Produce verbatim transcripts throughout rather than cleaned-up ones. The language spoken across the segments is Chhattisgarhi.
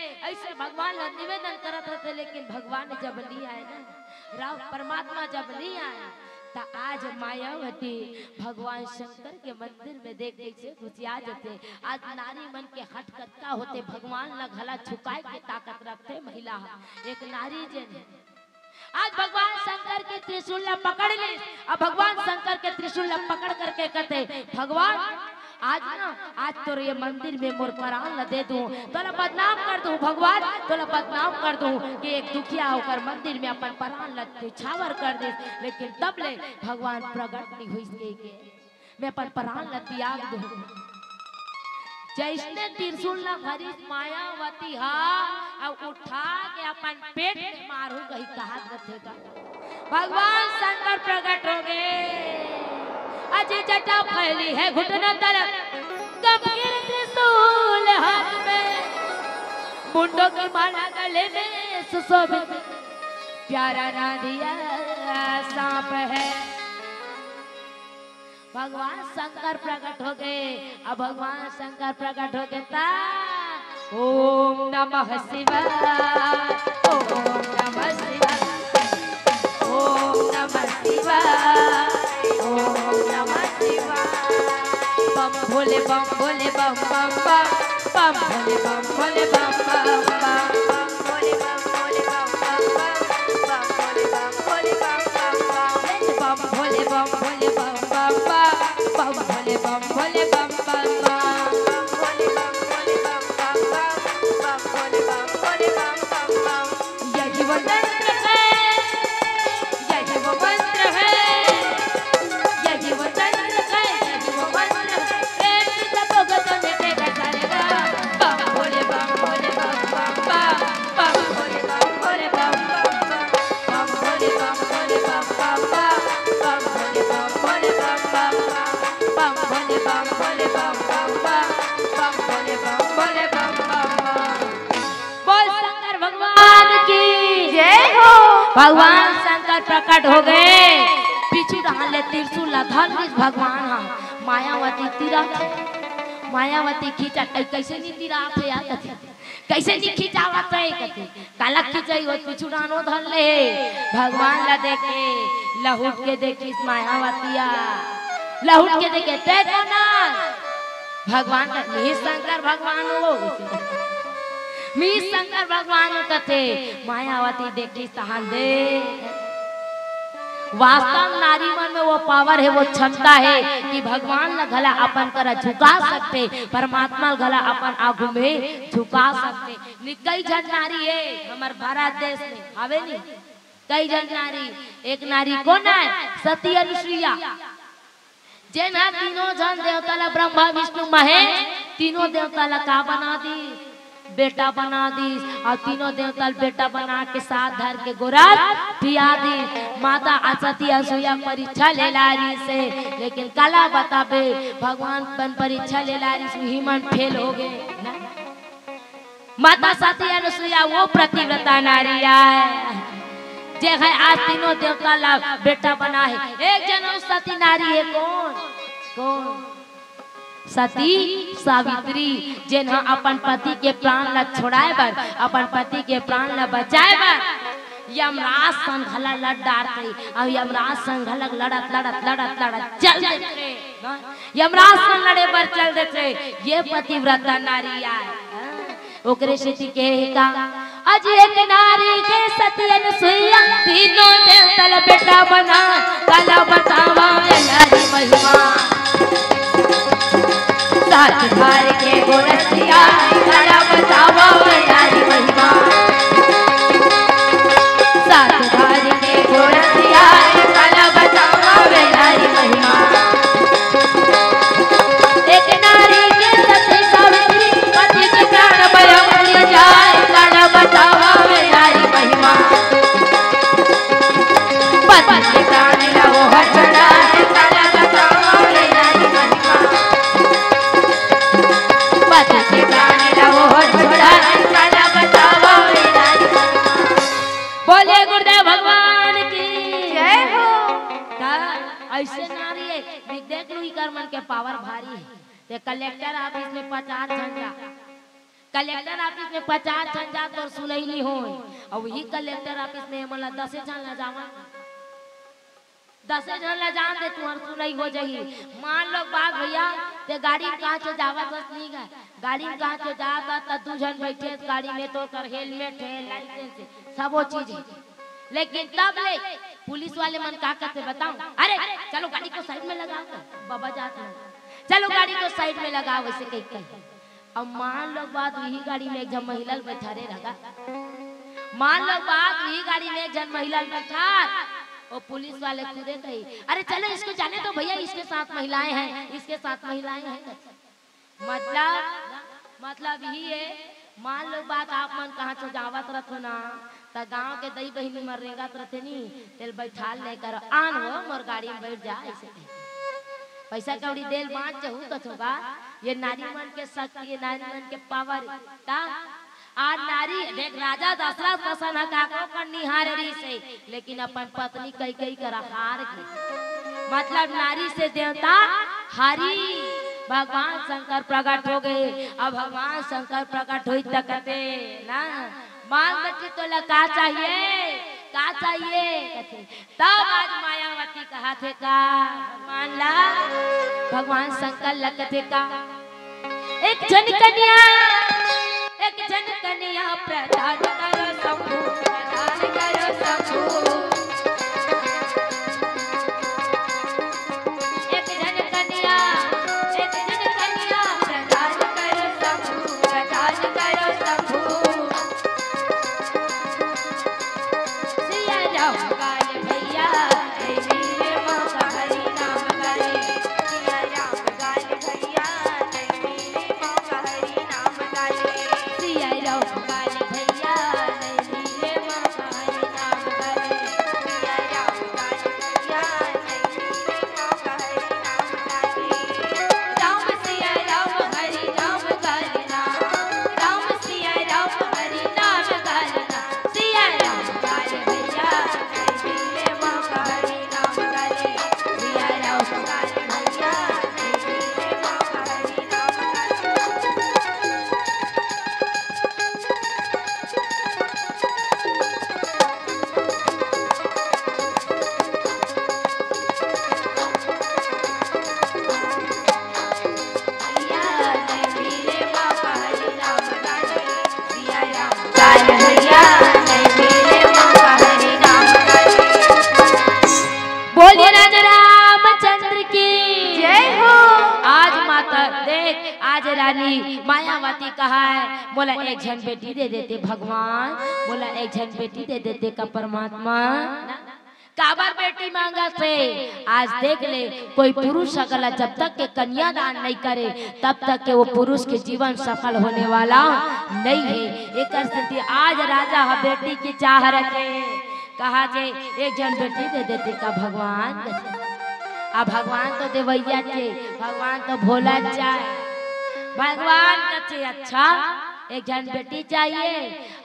ऐसे भगवान ला निवेदन करत रथे, लेकिन भगवान जब नहीं आए ना, राम परमात्मा जब नहीं आए, त आज मायावती भगवान शंकर के मंदिर में देख कैसे घुसिया जथे। आज नारी मन के हट कतका होथे, भगवान ला घला झुकाए के ताकत रखथे महिला ह। एक नारी जेन आज भगवान शंकर के त्रिशूल ला पकड़ ले, अब भगवान शंकर के त्रिशूल ला पकड़ करके कहते, "भगवान, आज ना, आज तोर ये मंदिर में मोर प्राण ला दे दूं, तोला बदनाम कर दूं भगवान, तोला बदनाम कर दूं कि एक दुखिया ओकर मंदिर में अपन प्राण ला न्यौछावर कर दे।" लेकिन तब ले भगवान प्रगट नहीं हुई के, के मैं अपन प्राण ला त्याग दूं। जैसने त्रिशूल ला धरिस मायावती हा, अउ उठा के अपन पेट में मारू कही कहत रथे का। भगवान शंकर प्रकट हो गए। अजी जटा फैली है घुटना तलक, गंभीर त्रिशूल हाथ में, मुंडों की माला गले में सुशोभित, प्यारा नादिया सांप है। भगवान शंकर प्रकट हो गए। अब भगवान शंकर प्रकट हो गए ता, ओम नमः शिवाय, ओम नमः शिवाय, ओम नमः शिवाय, ओम नमः शिवाय। बम भोले बम भोले बम बम बम, बम भोले बम भोले बम बम बम। बम भोले बम भोले बम बम बम, बम भोले बम भोले बम बम बम, बम भोले बम भोले बम बम बम, बम भोले बम भोले बम बम बम, बम भोले बम भोले बम बम बम, बम भोले बम भोले बम बम बम। यही वो तंत्र है, यही वो मंत्र है, यही वो तंत्र है, यही वो मंत्र है। प्रेम से सब भगतों ने देखा सारे गा। बम भोले बम भोले बम बम बम। बम भोले बम भोले बम बम बम। बम भोले बम भोले बम बम बम। बम भोले बम भोले बम बम बम। बम भोले बम भोले बम बम बम। बम भोले बम भोले बम बम बम। बोल शंकर भगवान की जय हो। भगवान शंकर प्रकट हो गए। पीछू डहान ले त्रिशूल ला धर लिस भगवान हा। मायावती तिरत हे। मायावती खींचत, "ऐ, कैसे नहीं तिरात हे यार?" कथे, "कैसे नहीं खींचावत हे?" कथे, "काला खींचई हो, पीछू डहान ओ धर ले।" भगवान ला देखे, लहुट के देखिस मायावतिया। लहुट के देखे, "ते कोन आय?" भगवान का, "मी शंकर भगवान हो।" मी शंकर भगवान हो कथे। मायावती देखिस तहान दे। वास्तव नारी मन में वो पावर हे, वो क्षमता हे कि भगवान ला घला अपन करा झुका सकथे, परमात्मा ला घला अपन आगू में झुका सकथे। नि-, कई झन नारी हे हमर भारत देश में, हवे नी? कई झन नारी, एक नारी कोन आय? सती अनुसुईया। जेन ह तीनों झन देवता ला, ब्रह्मा, विष्णु, महेश, तीनों देवता ला का बना दीस? बेटा बना दीस। अउ तीनों देवता ला बेटा बना के साथ धर के गोरस पिया दीस। माता सती अनुसुईया परीक्षा ले लाय रिहिसे, लेकिन काला बताबे, भगवान मन परीक्षा ले लाय रिहिसे, उही मन फेल हो गे ना। माता सती अनुसुईया वो पतिव्रता नारी आय, जे ह आज तीनों देवता ला बेटा बना हे। एक जन अउ सती नारी हे, कोन? कोन? सती सावित्री, जेन ह अपन पति के प्राण ला छोड़ाय बर, अपन पति के प्राण ला बचाय बर यमराज संग घला लड़ डारथे, अउ यमराज संग घला लड़त, लड़त, लड़त, लड़त चल देथे। यमराज संग लड़े बर चल देथे, ये पतिव्रता नारी आय। ओकरे सेती कहे हे का, अजी एक नारी के सती अनुसुईया, तीनों देवता ला बेटा बना, काला बतावा ये नारी महिमा। सात धार के गोरसिया, काला बतावा ये नारी महिमा। सात धार के गोरसिया, काला बतावा ये नारी महिमा। एक नारी के सती सावित्री, पति के प्राण बलि जाय, काला बतावा ये नारी महिमा। पति के प्राण ला वो हर छुड़ाय, काला बतावा ये नारी महिमा। पति के प्राण ला वो हर छुड़ाय, काला बतावा ये नारी महिमा। बोले गुरुदेव भगवान की जय हो। का ऐसे नारी हे, देख लू इकर मन के पावर भारी हे। ते कलेक्टर ऑफिस में पचास झन जा, कलेक्टर ऑफिस में पचास झन जात अउ सुनई नइ होय, अउ वही कलेक्टर ऑफिस में हमन ला दसे झन ला जावन, दसे झन ला जान दे, तुहर सुनई हो जाही। मान लो बात भैया, ते गाड़ी में कहाँ से जावत हस, नहीं गा, गाड़ी में कहाँ से जात हस, त दू झन बैठे हस गाड़ी में, तो ओकर हेलमेट हे, लाइसेंस हे, सबो चीज हे। लेकिन तब ले पुलिस वाले मन का करथे बताओ, "अरे चलो गाड़ी को साइड में लगाओ, बाबा जात हे, चलो गाड़ी को साइड में लगाओ," ऐसे कही कही। अब मान लो बात, वही गाड़ी में एक झन महिला ल बैठारे रहा, मान लो बात, वही गाड़ी में एक झन महिला ल बैठार, वो पुलिस वाले खुदे कही, "अरे चलो इसको जाने दो भैया, इसके साथ महिलाएं हैं, इसके साथ महिलाएं हैं।" मतलब, मतलब यही है, मान लो बात, आप मन कहाँ से जावत रथो ना, त गांव के दई बहिनी मन रेंगत रथे नी, तेल बैठाल ले कर, "आन हो, मोर गाड़ी में बैठ जा," ऐसे कही। पैसा कौड़ी देल बांच जहू कथो बा, ये नारी मन के शक्ति, ये नारी मन के पावर। का? आज नारी, देख, राजा दशरथ शासन ह काको कर निहार रहिस हे, लेकिन अपन पत्नी कैकेयी करा हार गे। मतलब नारी से देवता हारी, भगवान शंकर प्रकट हो गए। अब भगवान शंकर प्रकट होई त कथे ना, "मांग बेटी तोला का चाहिए, का चाहिए?" कथे। तब आज मायावती कहाथे का, भगवान ला, भगवान शंकर ला कथे का, "एक झन कन्या, एक झन कन्या प्रदान करो शंभू, प्रदान करो शंभू।" एक झन कन्या, एक झन कन्या प्रदान करो शंभू, प्रदान करो शंभू। सिया राम गाल भैया, जय वीर मौका हरि नाम गाए। सिया राम गाल भैया, जय वीर मौका हरि नाम गाए। सिया राम गाल भैया, जय वीर मौका हरि नाम गाए। सिया राम गाल भैया, जय वीर मौका हरि नाम गाए। राम सिया राम हरि नाम गाए ना। राम सिया राम हरि नाम गाए ना। सिया राम गाल भैया, जय वीर मौका हरि नाम गाए। सिया राम गाल भैया, जय वीर मौका हरि नाम गाए। बोलिए राजा रामचंद्र की जय हो। आज माता देख, आज रानी मायावती कहा है, "मोला एक झन बेटी दे देते भगवान, मोला एक झन बेटी दे देते का परमात्मा।" काबर बेटी मांगत हे? आज देख ले, कोई पुरुष अगर जब तक के कन्यादान नहीं करे, तब तक के वो पुरुष के जीवन सफल होने वाला नहीं है। एकर सेती आज राजा ह बेटी के चाह रखे, कहा जे, "एक झन बेटी दे देते का भगवान?" अब भगवान तो देवैया के, भगवान तो भोला चाहे, भगवान कथे, "अच्छा, एक झन बेटी चाहिए।"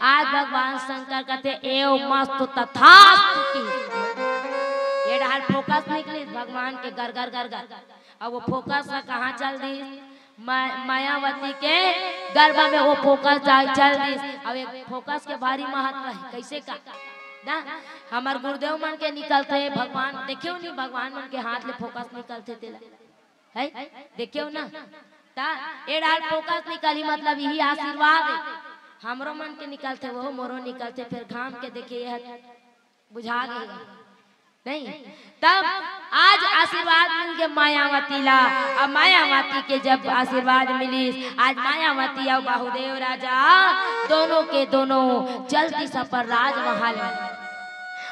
आज भगवान शंकर कथे, "एव मस्तु तथास्तु की।" ये डहर फोकस निकलिस भगवान के, गर गर गर गर। अब वो फोकस ह कहाँ चल दिस? मा-, मायावती के गर्भ में वो फोकस जा-, चल दिस। अब एक फोकस के भारी महत्व है, कैसे का ना, हमर गुरुदेव मन के निकलथे भगवान, देखेव नहीं, भगवान मन के हाथ ले फोकस निकलथे तेला, है, देखेव ना, ता ए डाल फोकस निकली, मतलब यही आशीर्वाद है। हमरो मन के निकलथे, वो मोरो निकलथे, फिर घाम के देखे, यह बुझा गए नहीं। तब आज आशीर्वाद मिल गए मायावती ला। अब मायावती के जब आशीर्वाद मिलिस, आज मायावती अउ बाहुदेव राजा दोनों के दोनों चलती सफर राजमहल में।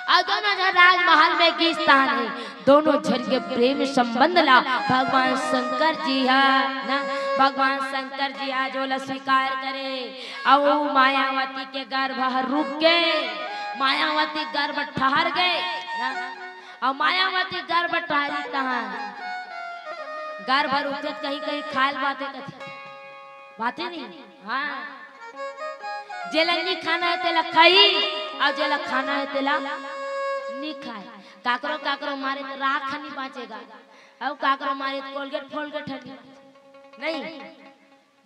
अउ दोनों झन राजमहल में गिस ताहन हे, दोनों झन के प्रेम संबंध ला भगवान शंकर जी हा ना, भगवान शंकर जी आज ओला स्वीकार करे। अउ मायावती के गर्भ ह रुक गे, मायावती गर्भ ठहर गे ना। अउ मायावती गर्भ ठहरी तहाँ गर्भ रुकथे त कहीं कहीं खायल बाते कथे, बाते नहीं। हाँ, जेला नी खाना है तेला खाई, अउ जेला खाना है तेला नी खाए। काकरो काकरो मारे त राख नी बाँचे गा, अउ काकरो मारे त कोलगेट फोलगेट ह नी, नहीं।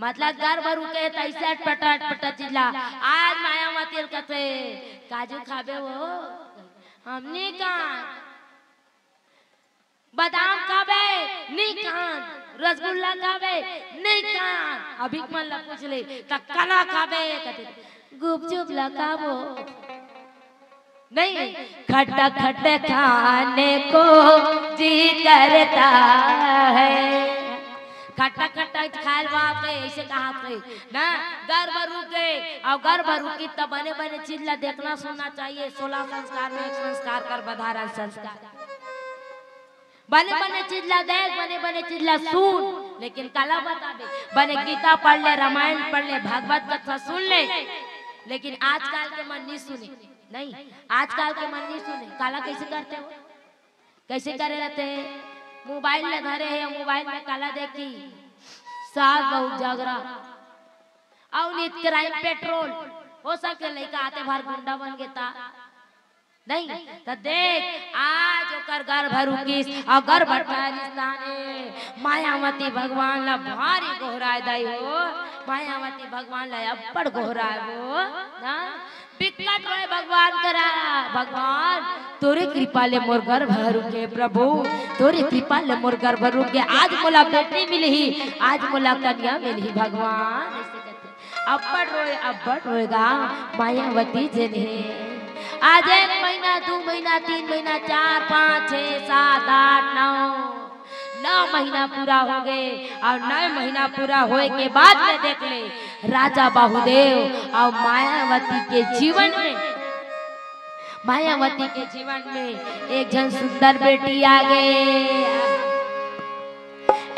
मतलब गर्भ रुके त अइसे अटपटा अटपटा चिल्ला। आज मायावती ल कथे, "काजू खाबे वो?" "हम नी खान।" "बादाम खाबे?" "नी खान।" "रसगुल्ला खाबे?" "नी खान।" अभी मन ला पूछ ले, "त काला खाबे?" कथे, "गुपचुप ला खाबो।" नहीं, खट्टा खट्टा खाने को जी करता है। खट्टा खट्टा खाए ल बाप रे, अइसे कहाथे ना। गर्भ रुक गे, अउ गर्भ रुकी त बने बने चीज ला देखना सुनना चाहिए। सोलह संस्कार में एक संस्कार कर बधारन संस्कार। बने बने चीज ला देख, बने बने चीज ला सुन, लेकिन काला बताबे? बने गीता पढ़ ले, रामायण पढ़ ले, भागवत कथा सुन ले, लेकिन आजकल के मन नी सुने। नहीं, आजकल के मन नी सुने। काला कइसे करथे वो? कइसे करे रहिथे? मोबाइल ला धरे हे, मोबाइल में काला देखही, सास बहू झगरा, अउ नित crime patrol। हो सकथे लइका आते भर गुंडा बन गे ता। नहीं, त देख, आज ओकर गर्भ रुकिस, अउ गर्भ ठहरिस ताने मायावती भगवान ला भारी गोहराय दाई हो, मायावती भगवान ला अब्बड़ गोहराय वो, ना? बिकट रोय भगवान करा, "भगवान, तोरे कृपा ले मोर गर्भ रुके प्रभु, तोरे कृपा ले मोर गर्भ रुके, आज मोला बेटी मिलही, आज मोला कन्या मिलही भगवान।" अइसे कथे। अब्बड़ रोय, अब्बड़ रोय गा मायावती जेन हे। आज एक महीना, दू महीना, तीन महीना, चार, पाँच, छे, सात, आठ, नौ, नौ महीना पूरा हो गे, अउ नौ महीना पूरा होय के बाद में देख ले, राजा बाहुदेव अउ मायावती के जीवन में, मायावती के जीवन में एक झन सुंदर बेटी आ गे।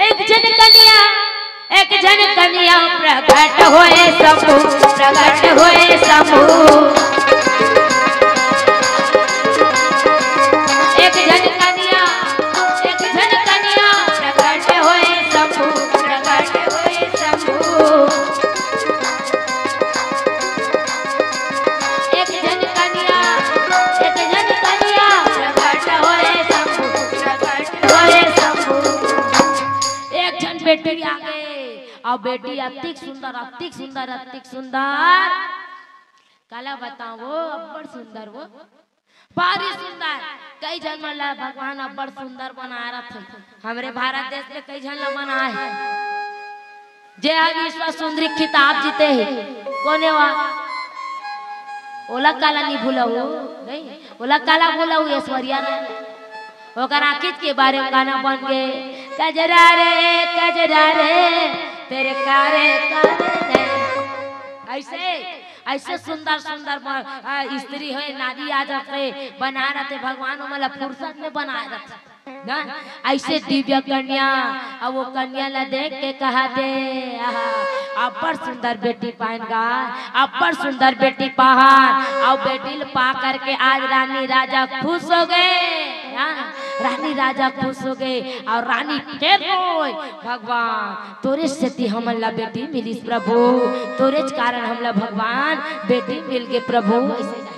एक झन कन्या, एक झन कन्या प्रकट होय शंभु, प्रकट होय शंभु। एक झन कन्या, एक झन कन्या प्रकट होय शंभु, प्रकट होय शंभु। एक झन कन्या, एक झन कन्या प्रकट होय शंभु, प्रकट होय शंभु। एक झन बेटी आ गे, अउ बेटी अतिक सुंदर, अतिक सुंदर, अतिक सुंदर। काला बताओ, अब्बड़ सुंदर वो, भारी सुंदर। कई झन मन ला भगवान अब्बड़ सुंदर बनाए रथे। हमरे भारत देश में कई झन ला बनाए हे। जे ह विश्व सुंदरी खिताब जीते हे, कोन ए वा? ओला काला नी भूलहू, नहीं, ओला काला भूलहू, ऐश्वर्या राय। ओकर आँखिच के बारे में गाना बन गे, "कजरा रे, कजरा रे, तेरे कारे, कारे नैन।" अइसे, अइसे सुंदर, सुंदर ब-, अ, स्त्री होय, नारी आ जाथे, बनाए रथे भगवान, ओमन ला फुर्सत में बनाए रथे। ना? अइसे दिव्य कन्या, अउ वो कन्या ला देख के कहथे, "आहा, अब्बड़ सुंदर बेटी पाएन गा, अब्बड़ सुंदर बेटी पाहन।" अउ बेटी ला पा करके आज रानी राजा खुश हो गे, हाँ, रानी राजा खुश हो गे, अउ रानी फेर रोय, "भगवान, तोरे सेती हमन ला बेटी मिलिस प्रभु, तोरेच कारण हमला भगवान बेटी मिल गे प्रभु।" अइसे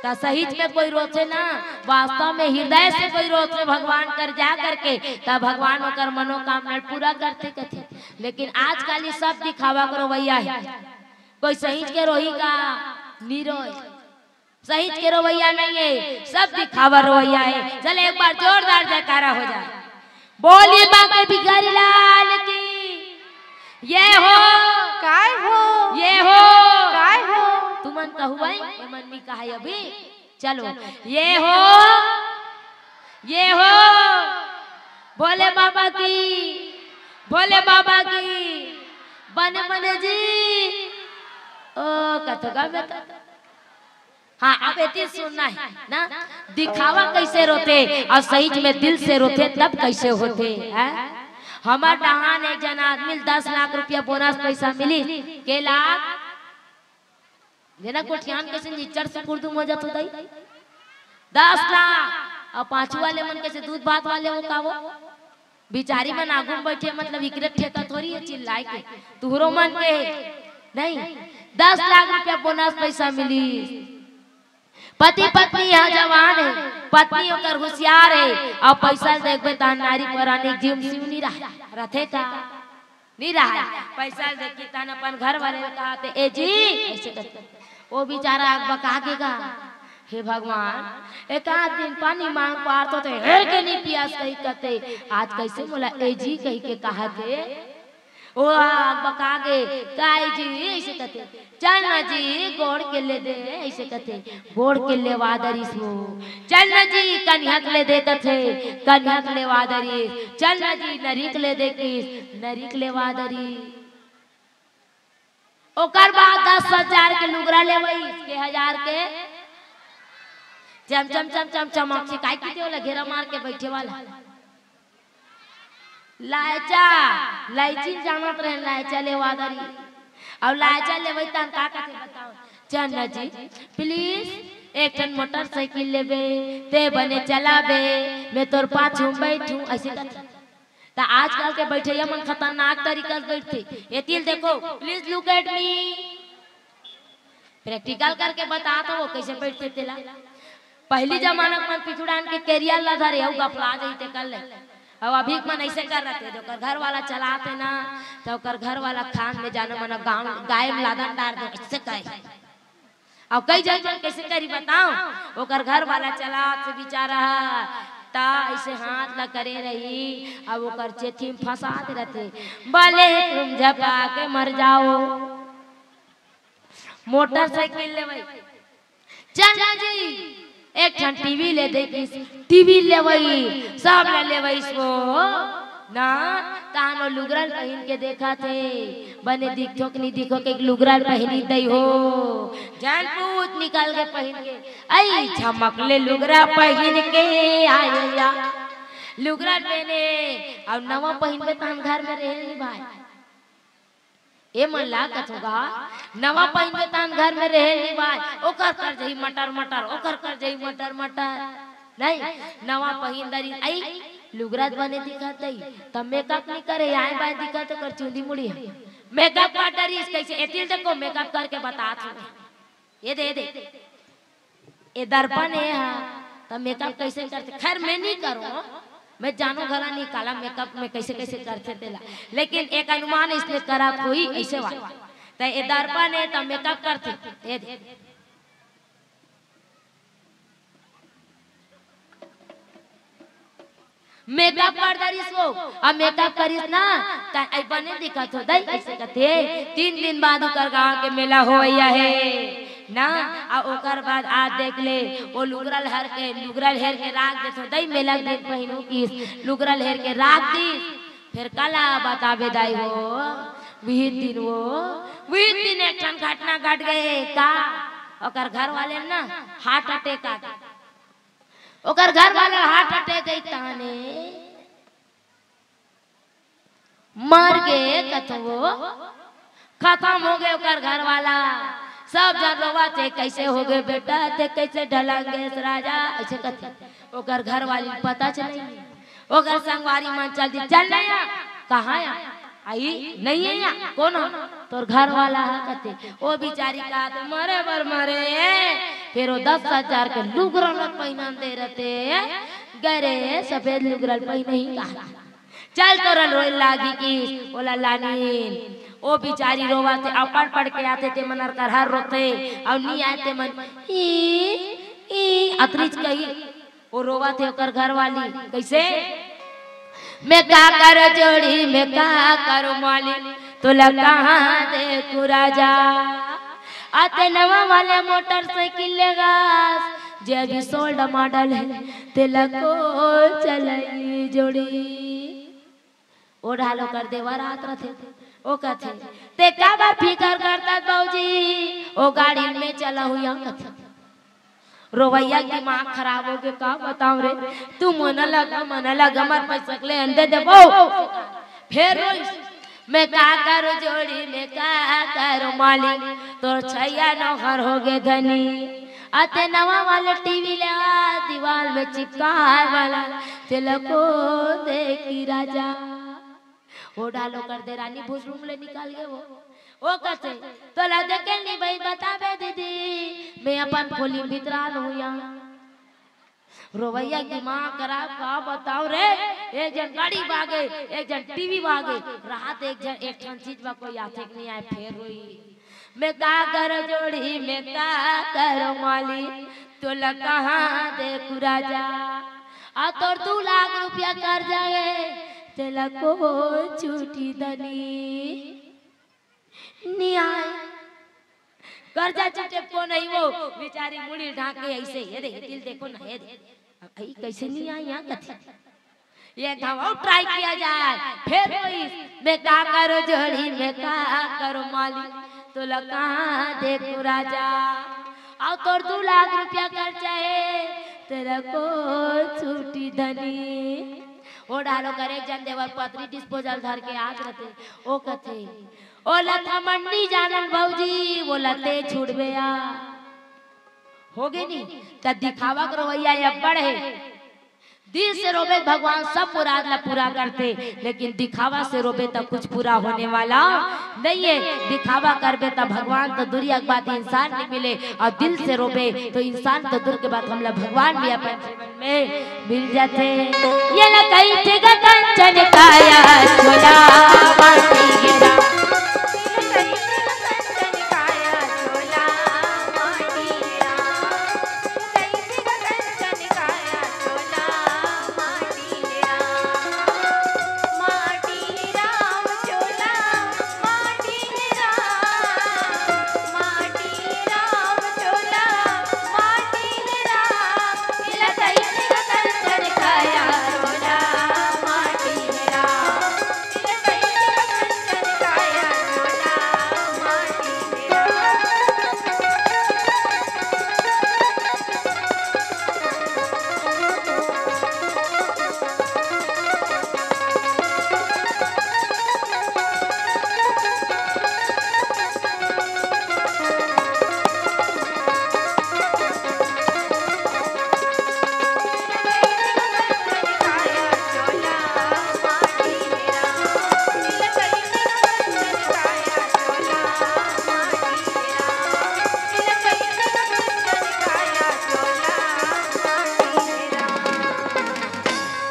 त सहीच में कोई रोथे ना, वास्तव में हृदय से कोई रोथे भगवान कर जा करके, त भगवान ओकर मनोकामना पूरा करथे कथे। लेकिन आजकल ये सब दिखावा के रोवइया हे। कोई सहीच के रोही का? नी रोय। सहीच के रोवइया नहीं हे, सब दिखावा रोवइया हे। चल एक बार जोरदार जयकारा हो जाए। बोलिए बांके बिहारी लाल की। ये हो। काय हो? ये हो। काय हो? तुमन कहुवई, ये मन में कहा अभी। चलो। ये हो। ये हो। भोले बाबा की। भोले बाबा की। बने बने जी। ओ, कथो गा बेटा। हाँ, अब एती सुनना हे ना, दिखावा कइसे रोथे अउ सहीच में दिल से रोथे तब कइसे होथे, हैं? हमर डहान एक झन आदमी ल दस लाख रुपया बोनस पइसा मिलिस, के लाख? जेना कोठियान कइसे निच्चर से कुर्दुम हो जात हो दाई? दस लाख। अउ पाछू वाले मन कइसे दूध भात वाले हो का वो? बिचारी मन आगू म बइठे, मतलब इकरे ठेका थोरी हे चिल्लाए के, तुहरो मन के हे। नहीं, दस लाख रुपया बोनस पइसा मिलिस। पति पत्नी ह जवान हे, पत्नी ओकर हुसियार हे, अउ पइसा ल देखबे त नारी परानी जीव म सिवनी रह-, रथे का? नहीं रहा। पैसा देखे तहन अपन घर वाले ल कहाथे, "ए जी," अइसे कथे। ओ बेचारा अकबका गे गा, "हे भगवान, एक आध दिन पानी मांग पारथों त हेर के नहीं पियास कही कथे, आज कइसे मोला ए जी कहिके कहाथे?" ओ अकबका गे, "का ए जी?" अइसे कथे, "चल ना जी, गोड़ के ले दे," अइसे कथे, गोड़ के लेवा दरिस वो। "चल ना जी, कनिहक ले दे," कथे, कनिहक लेवा दरिस। "चल ना जी, नरिक ले दे," किस नरिक लेवा दरिस। ओकर बाद दस हजार के लुगरा लेवइस, के हजार के? चम चम चम चम चमक, सिकाई की देवला घेरा मार के बैठे वाला। लायचा, लायची जानत रहे, लायचा लेवा दरी। अउ लायचा लेवई तहन का कथे बताओ? "चल ना जी, please एक ठन मोटरसाइकिल लेबे, ते बने चलाबे, मैं तोर पाछू में बैठूं," अइसे कथे। त आजकल के बैठइया मन खतरनाक तरीका से बैठथे। एती ल देखो, please look at me। Practical करके बतात हों, कइसे बैठथे तेला। पहिली जमाना के मन पिछुड़ान के carrier ला धरे, अउ गफला जही तेकर ले। अउ अभी के मन अइसे करथे, जेकर घर वाला चलाथे ना, त ओकर घर वाला खान में जाना मन गाँव, गाय में लादन डार दे, अइसे कहे। अउ कई झन मन कइसे करही बताओ, ओकर घर वाला चलाथे बिचारा ह, त अइसे हाथ ला करे रही, अउ ओकर चेथी में फंसा दे रथे, "भले तुम झपा के मर जाओ।" मोटरसाइकिल लेवई, "चल ना जी, एक ठन टीवी ले दे," किस टीवी लेवई, सब ला लेवइस वो ना। तहन ओ लुगरा ल पहिन के देखथे, बने दिखथों कि नहीं दिखों, के लुगरा ल पहिनी दई हो। जान पूत निकल के पहिन के, "अई झमक ले लुगरा पहिन के आय या।" लुगरा ल पहिने, अउ नवा पहिनबे तहन घर में रहे नहीं भाई। ए मन ला कथों गा, नवा पहिनबे तहन घर में रहे नहीं भाई, ओकर कर जही मटर मटर, ओकर कर जही मटर मटर। नहीं, नवा पहिन दरी, अई लुगरा त बने दिखत हई, त makeup नहीं करे, आय बाय दिखत ओकर चुंदी मुड़ी ह। Makeup कर डरिस कइसे? एती ल देखो, makeup करके बतात हों। ए दे, ए दे। ए दर्पण ए हा, त makeup कइसे करथे? खैर, मैं नहीं करों, मैं जानों घला नहीं काला makeup में कइसे कइसे करथे तेला, लेकिन एक अनुमान इसने करत होही अइसे वाला। त ए दर्पण ए, त makeup करथे, ए दे। Makeup कर डरिस वो, अब makeup करिस ना, त अई बने दिखत हों दई, अइसे कथे। तीन दिन बाद ओकर गांव के मेला होवइया हे ना, अउ ओकर बाद आज देख ले, ओ लुगरा ल हेर के, लुगरा ल हेर के राख देथों दई, मेला के दिन पहिनहूं किस लुगरा ल हेर के राख दिस, फेर काला बताबे दाई हो, उही दिन वो, उही दिन एक ठन घटना घट गे का, ओकर घर वाले ल ना heart attack आ गे। ओकर घर वाला heart attack गई ताने मर गे कथों वो, खतम हो गे ओकर घर वाला। सब झन रोवथे, "कइसे हो गे बेटा, ते कइसे ढलंगेस राजा?" अइसे कथे। ओकर घर वाली ल पता चले, ओकर संगवारी मन चल दिस, "चल ना या।" "कहाँ या?" "अई, नहीं हे या।" "कोन हो?" "तोर घर वाला ह," कथे। ओ बिचारी का तो मरे बर मरे, फेर ओ दस हजार के लुगरा ल पहिनन दे रथे, "गे रे सफेद लुगरा ल पहिनही का, चल तोर रोए लागी," किस ओला लानिन। ओ बिचारी रोवथे, अउ पढ़ पढ़ के आथे, ते मन अर करहर रोथे, अउ नी आय ते मन ई, ई अतरीच कही। ओ रोवथे ओकर घर वाली, कइसे? "मैं का करों जोड़ी, मैं का करों मालिक, तोला कहाँ देखूं राजा। अते नवा वाले मोटरसाइकिल लेगस, जे अभी sold model हे, तेला कोन चलही जोड़ी।" ओ डाहर ओकर देवर आत रथे, ओ कथे, "ते काबर फिकर करथस बाबूजी, ओ गाड़ी में चलहूं या," कथे। रोवइया के दिमाग खराब हो गे, का बताओं रे, "तू मन लगा, मन लगा, हमर पैसा के लेन दे देबो।" फेर रोइस, "मैं का करों जोड़ी, मैं का करों मालिक, तोर छइया नौहर हो गे धनी। अते नवा वाला टीवी ले आ, दीवाल में चिपकाय वाला, तेला कोन देखही राजा।" ओ डाहर ओकर देरानी भुसरुम ले निकल गे वो। ओ कथे, "तोला देखे नहीं भाई, बताबे दीदी, मैं अपन खोली में बितरान हों या।" रोवइया के दिमाग खराब, का बताओं रे, एक झन गाड़ी भागे, एक झन टीवी भागे, राहत एक झन एक ठन चीज मा कोई आथे कि नहीं आए, फेर रोई। मैं का करो जोड़ी, मैं का करो माली, तोला कहाँ देखू राजा। आ तोर दू लाख रुपया कर्जा हे, तेला कोई छूटी दनी नहीं आए। कर्जा छूटे को नहीं वो, बेचारी मुड़ी ढांक के ऐसे, ये दे, दिल देखो ना, ये दे। अब ई कैसे नहीं आए यहाँ कथी? ये घाव ट्राई किया जाए, फेर कोई मैं का करो जोड़ी, मैं का करो माली, तोला कहाँ देखू राजा। अउ तोर दू लाख रुपया कर्जा हे, तेला कोई छूटी दनी। ओ डालो करे एक झन देवर पतरी डिस्पोजल धर के आत रथे, ओ कथे, ओला त हमन नी जानन भौजी, ओला ते छुड़बे आ। होगे नी, त दिखावा के रवैया अब्बड़ हे। दिल से रोबे त भगवान सब मुराद ला पूरा करथे, लेकिन दिखावा से रोबे त कुछ पूरा होने वाला नहीं है। दिखावा करबे त भगवान तो दुरिया के बात, इंसान नहीं मिले, अउ दिल से रोबे तो इंसान तो दूर के बात, हमला भगवान भी अपन में मिल जाथे। ये ला कहिथे ग कंचन काया चोला माटी रा।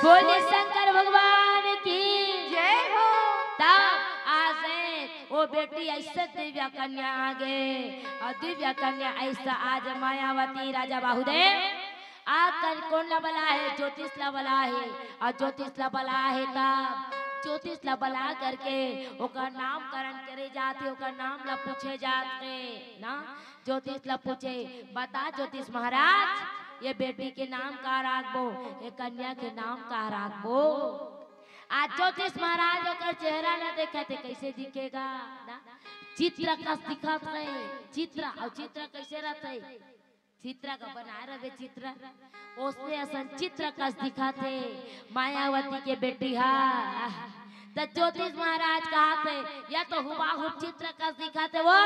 बोले शंकर भगवान की जय हो। तब आज वो बेटी ऐसे दिव्या कन्या आ गए, अउ दिव्या कन्या ऐसा आज मायावती राजा बाहुदेव आकर कोन ला बला हे, ज्योतिष ला बला हे, अउ ज्योतिष ला बला हे तब ज्योतिष ला बला करके ओकर नामकरण करे जात हे, ओकर नाम ला पूछे जात हे ना। ज्योतिष ला पूछे, बता ज्योतिष महाराज, ये बेटी के नाम का राखबो, ये कन्या के नाम का राखबो? आज ज्योतिष महाराज ओकर चेहरा ला देखत हे, कैसे दिखेगा ना? चित्र कस दिखत हे, चित्र, अउ चित्र कैसे रहत हे? चित्र का बनाए रहे चित्र, ओसने असन चित्र कस दिखत हे मायावती के बेटी हा। त ज्योतिष महाराज कहत हे, या तो हुबाहुब चित्र कस दिखत हे वो,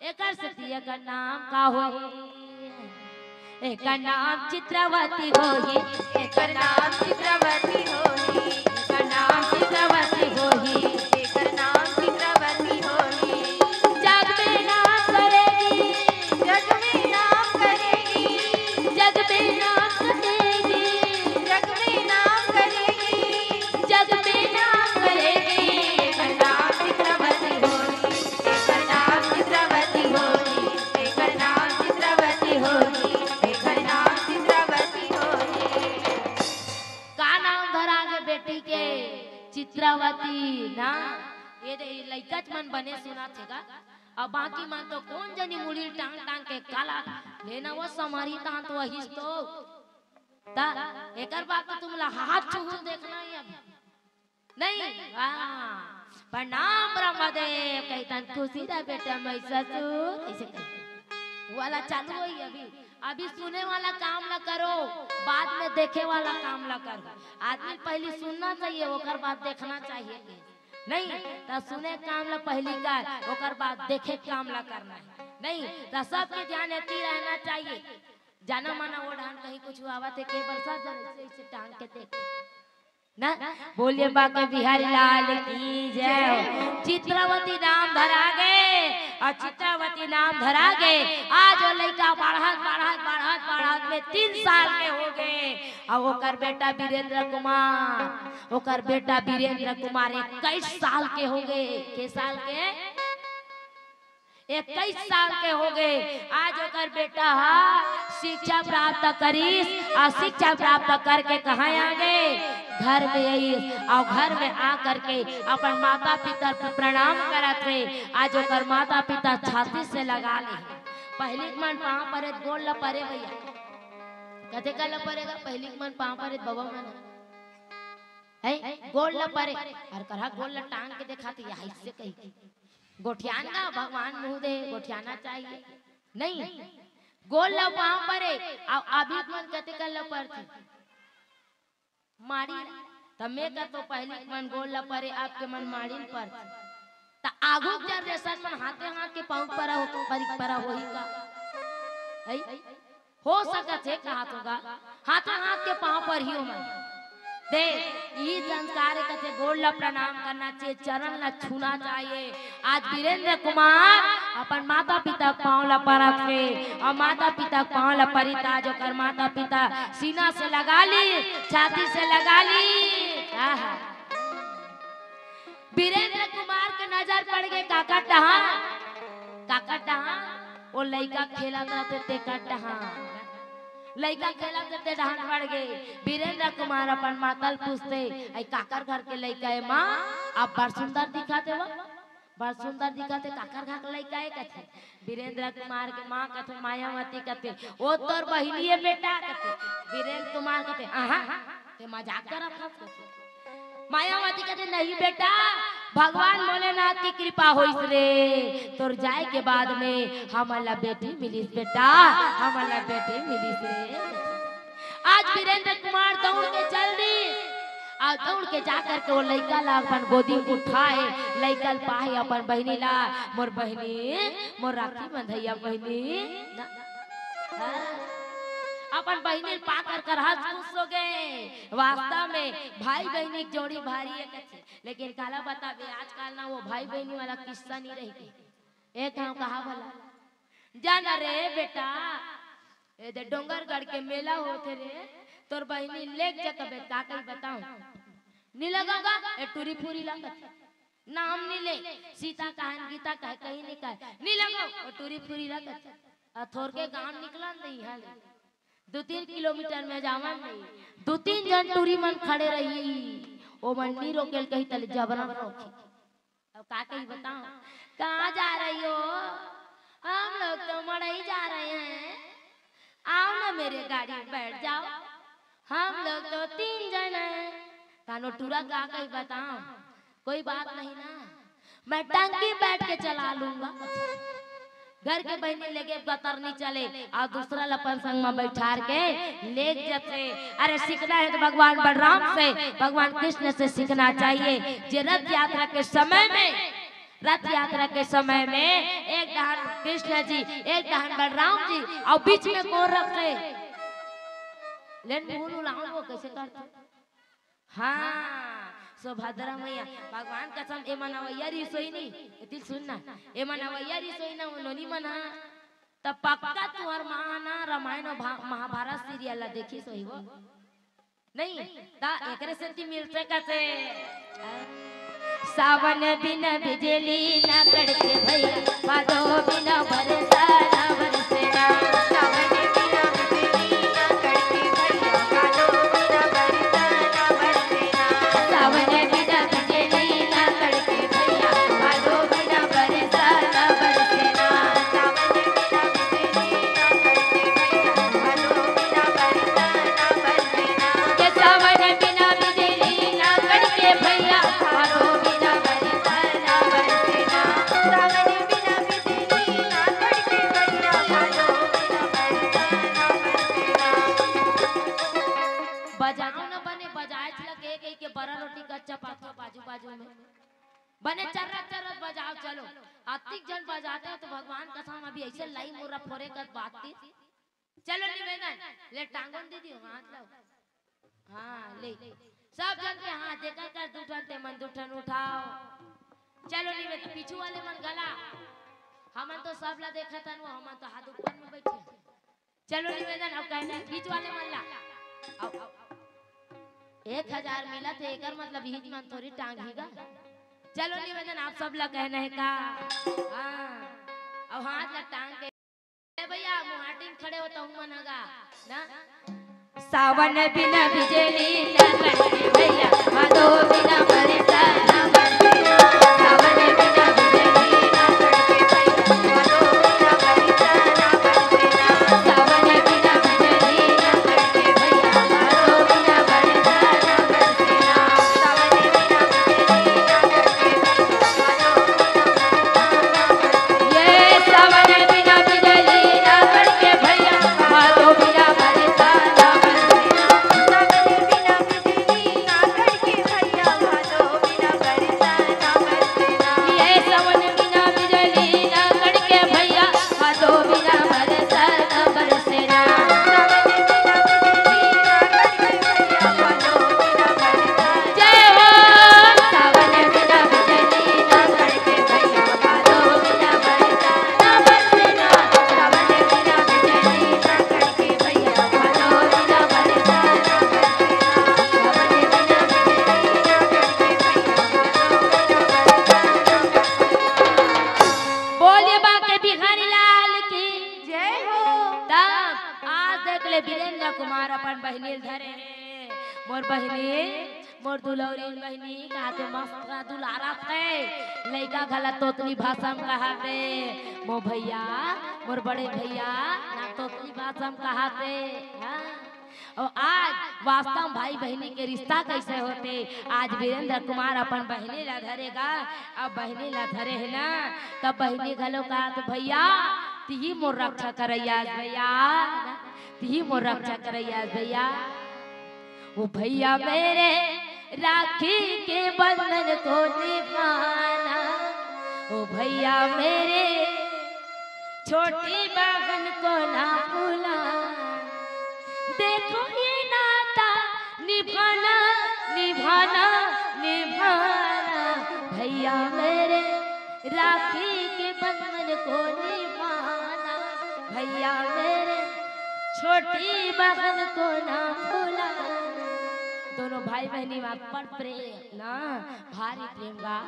एकर सेती एकर नाम का होही? एकर नाम चित्रवती होही, एकर नाम चित्रवती होही, एकर नाम चित्रवती होही, एकर नाम चित्रवती होही। जग में नाम करेगी, जग में नाम करेगी, जग में नाम करेगी, जग में नाम करेगी, जग में नाम करेगी। एकर नाम चित्रवती होही, एकर नाम चित्रवती होही, एकर नाम चित्रवती होही, एकर नाम चित्रवती होही। का नाम धरा गे बेटी के? चित्रवती ना। ये दे, ये लइकाच मन बने सुनत हे गा। अब बाकी मन तो कोन जनी मुड़ी टांग टांग के काला लेना वो समारी तान तो अहिस तो। ता एकर बाद तो तुमला हाथ छुहू देखना ही अब। नहीं, हाँ। प्रणाम ब्रह्मदेव, कहितन खुशी रह बेटा मैं ससुर, ऐसे कही। वाला चालू होई अभी। अभी सुने वाला काम ला करो, बाद में देखे वाला काम ला करो। आदमी पहली सुनना चाहिए, ओकर बाद देखना चाहिए। नहीं, त सुने काम ला पहली कर, ओकर बाद देखे काम ला करना है। नहीं, त सबके ध्यान एती रहना चाहिए। जाना माना वो ढान कहीं कुछ आवत हे, के बरसात जन ऐसे, ऐसे टांग के देख। ना, बोलिए बांके बिहारी लाल की जय हो। चित्रावती नाम धरा गे, अउ चित्रावती नाम धरा गे, आज वो लइका बढ़त बढ़त बढ़त बढ़त में तीन साल के हो गे। अउ ओकर बेटा वीरेंद्र कुमार, ओकर बेटा वीरेंद्र कुमार इक्कीस साल के हो गे। के साल के? इक्कीस साल के हो गे। आज ओकर बेटा ह शिक्षा प्राप्त करिस, अउ शिक्षा प्राप्त करके कहाँ आ गे? घर में आइस, अउ घर में आ करके अपन माता पिता के प्रणाम करत हे। आज ओकर माता पिता छाती से लगा ले। पहिली के मन पाँव परे, गोड़ ल परे भैया। कथे का ल परे गा? पहिली के मन पाँव परे, बबा मन, है, गोड़ ल परे। अउ करहा गोड़ ल टांग के देखाथे, या अइसे कही। गोठियान गा, भगवान मुँह दे, गोठियाना चाहिए। नहीं, गोड़ ल पाँव परे, अउ अभी के मन कते कर ल परथे? माड़ी। त मैं कथों पहिली के मन गोड़ ल परे, अब के मन माड़ी ल परथे। त आघू के जनरेशन मन हाथे हाथ के पाँव परा हो, परी परा होही का? है? हो सकत हे, कहाथों गा, हाथे हाथ के पाँव परही ओमन। दे, इही संस्कार हे कथे, गोड़ ल प्रणाम करना चाहिए, चरण ल छूना चाहिए। आज वीरेंद्र कुमार अपन माता पिता के पाँव ल परत हे, अउ माता पिता के पाँव ल परी त आज ओकर माता पिता सीना से लगा ली, छाती से लगा ली। आहा। वीरेंद्र कुमार के नजर पड़ गे काकर डहान, काकर डहान, वो लइका खेलत रथे तेकर डहान। लइका खेलत रथे, डहान पड़ गे। वीरेंद्र कुमार अपन माता ल पूछथे, "अई काकर घर के लइका हे माँ? आप बड़ सुंदर दिखत हे वो, बड़ सुंदर दिखत हे, काकर घर के लइका हे?" कथे। वीरेंद्र कुमार के माँ कथे, मायावती कथे, "वो तोर बहिनी हे बेटा," कथे। वीरेंद्र कुमार कथे, "आहा, ते मजाक करत हस," कथे। मायावती कथे, "नहीं बेटा, भगवान भोलेनाथ के कृपा होइस रे, तोर जाए के बाद में हमन ला बेटी मिलिस बेटा, हमन ला बेटी मिलिस रे।" आज वीरेंद्र कुमार दौड़ के चल दिस, अउ दौड़ के जा करके वो लइका ला अपन गोदी में उठाए, लइका ल पाए अपन बहिनी ला, "मोर बहिनी, मोर राखी बंधइया बहिनी ना।" हाँ। अपन बहिनी ल पा कर करहा खुश हो गे। वास्तव में भाई बहिनी के जोड़ी भारी हे कथे। लेकिन काला बताबे, आजकल ना वो भाई बहिनी वाला किस्सा नइ रहि गे। एक घांव कहा भला, "जाना रे बेटा, ए दे डोंगरगढ़ के मेला होथे रे, तोर बहिनी ल लेग जा कबे, का कही बतावं?" "नइ लगव गा, ए टूरी फूरी लगत हे।" नाम नइ ले, सीता कहे, गीता कहे, कहीं नइ कहे, "नइ लगव, ओ टूरी फूरी लगत हे।" अउ थोरके गांव निकलन दे इहाँ ले। दू तीन किलोमीटर में जावन दे। दू तीन झन टूरी मन खड़े रही, ओमन नइ रोके ल कही तले जबरन रोकही। अब का कही बतावं? "कहाँ जा रही हो?" "हम लोग तो मड़ई जा रहे हैं, आओ ना मेरे गाड़ी में बैठ जाओ, हम लोग तो तीन जन हैं।" तानो टूरा का कही बतावं, "कोई बात नहीं ना, मैं टंकी बैठ के चला लूंगा।" घर के बहिनी लेगे गतर नइ चले, अउ दूसरा ल अपन संग म बैठार के लेग जथे। अरे सीखना हे त भगवान बलराम से, भगवान कृष्ण से सीखना चाहिए। जे रथ यात्रा के समय में, रथ यात्रा के समय में एक डहन कृष्ण जी, एक डहन बलराम जी, अउ बीच में कोन रथे? लेन भूल उलाऊं वो कैसे करथे? हाँ, सुभद्रा मैया, भगवान कसम, एमन अवैया रिहिस होही नी, एती सुन ना, एमन अवैया रिहिस होही ना, वो नोनी मन हा, त पक्का तुंहर माँ ना रामायण अउ भा-, महाभारत serial ला देखिस होही वो। नहीं, त एकरे सेती मिलथे कथे। सावन बिना बिजली ना कड़के भैया, भादो बिना बरसा ना बरसे ना। सावन बिना बिजली ना कड़के भैया, भादो बिना बरसा ना बरसे ना। सावन बिना बिजली ना कड़के भैया, भादो बिना बरसा ना बरसे ना। सावन बिना बिजली ना कड़के भैया, भादो बिना बरसा ना बरसे ना। के सावन बिना बिजली ना कड़के भैया, भादो बिना बरसा ना बरसे ना। सावन बिना बिजली ना कड़के भैया, भादो बिना बरसा ना बरसे ना। बजाओ ना बने, बजाए लगे कही के बरा रोटी कच्चा पाथो बाजू बाजू में। बने चर्रत चर्रत बजाओ, चलो। अतिक झन बजाते हो तो भगवान कसम अभी ऐसे लाई मुर्रा फोरे कर बात थी। चलो निवेदन, ले टांगन दीदी, हाथ लाओ। हाँ, ले। सब झन के हाथ, जेकर कर दू ठन, ते मन दू ठन उठाव। चलो निवेदन, पीछू वाले मन घला, हमन तो सब ला देखत हन, वो हमन तो हाथ ऊपर में बइठे। चलो निवेदन, अब कहना हे बीच वाले मन ला, अब एक हजार मिलत हे, एकर मतलब इही मन थोड़ी टांगही गा। चलो निवेदन, आप सब ला कहना हे का? हाँ, अब हाथ ला टांग के ए भैया, मुहाटी में खड़े हो तहू मन ह गा ना। सावन बिना बिजली ना कड़के भैया, भादो बिना बरसा ना बरसे। सावन बिना बिजली ना कड़के भैया, भादो बिना बरसा ना बरसे। सावन बिना बिजली ना कड़के भैया, भादो बिना बरसा ना बरसे। सावन बिना बिजली ना कड़के भैया, भादो बिना ये सावन बिना बिजली ना कड़के भैया, भादो बिना बरसा ना बरसे। सावन बिना बिजली ना कड़के भैया, भादो बिना बरसा ना बरसे। ये सावन बिना बिजली ना कड़के भैया, भादो बिना बरसा ना बरसे ना। सावन बिना बिजली ना कड़के भैया, भादो बिना बरसा ना जय हो। सावन बिना बिजली ना कड़के भैया, भादो बिना बरसा ना बरसे ना। सावन बिना बिजली ना कड़के भैया, भादो बिना बरसा ना बरसे ना। सावन बिना बिजली ना कड़के भैया, भादो बिना बरसा ना बरसे ना। बोलिए बांके बिहारी लाल की जय हो। तब आज देख ले, वीरेंद्र कुमार अपन बहिनी ल धरे हे। मोर बहिनी, मोर दुलौरी बहिनी, कहाथे मस्त दुलारथे। लइका घला तोतली भाषा म कहाथे। मोर भैया, मोर बड़े भैया, ना तोतली भाषा म कहाथे। हाँ। अउ आज वास्तव म भाई बहिनी के रिश्ता कइसे होथे? आज वीरेंद्र कुमार अपन बहिनी ला धरे गा, अब बहिनी ला धरे हे ना, तब बहिनी घलो कहाथे, भैया, तिही मोर रक्षा करइया हस भैया, तिही मोर रक्षा करइया हस भैया। ओ भैया मेरे, राखी के बंधन को निभाना, ओ भैया मेरे, छोटी बहन को ना भुलाना। देखो ये नाता निभाना, निभाना, निभाना, भैया मेरे, राखी के बंधन को निभाना, भैया मेरे, छोटी बहन को ना भुलाना। दोनों भाई बहिनी म अब्बड़ प्रेम ना, भारी प्रेम गा।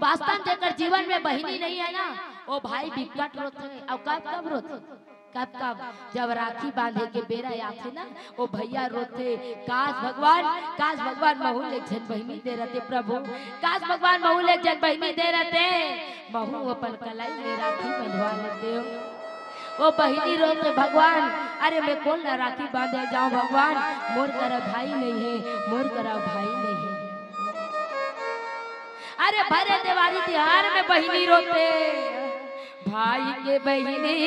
वास्तव जेकर जीवन में बहिनी नहीं है ना, वो भाई बिकट रोथे। अउ कब कब रोथे? कब कब? जब राखी बांधे के बेरा आथे ना, वो भैया रोथे, काश भगवान, काश भगवान महू ल एक झन बहिनी दे रहते प्रभु, काश भगवान महू ल एक झन बहिनी दे रहते, महू अपन कलाई में राखी बंधवा लेते हो। वो बहिनी रोथे, भगवान, अरे मैं कोन ला राखी बांधे जाऊं भगवान, मोर करा भाई नहीं है, मोर करा भाई नहीं है। अरे भरे देवारी तिहार में बहिनी रोथे, भाई के बहिनी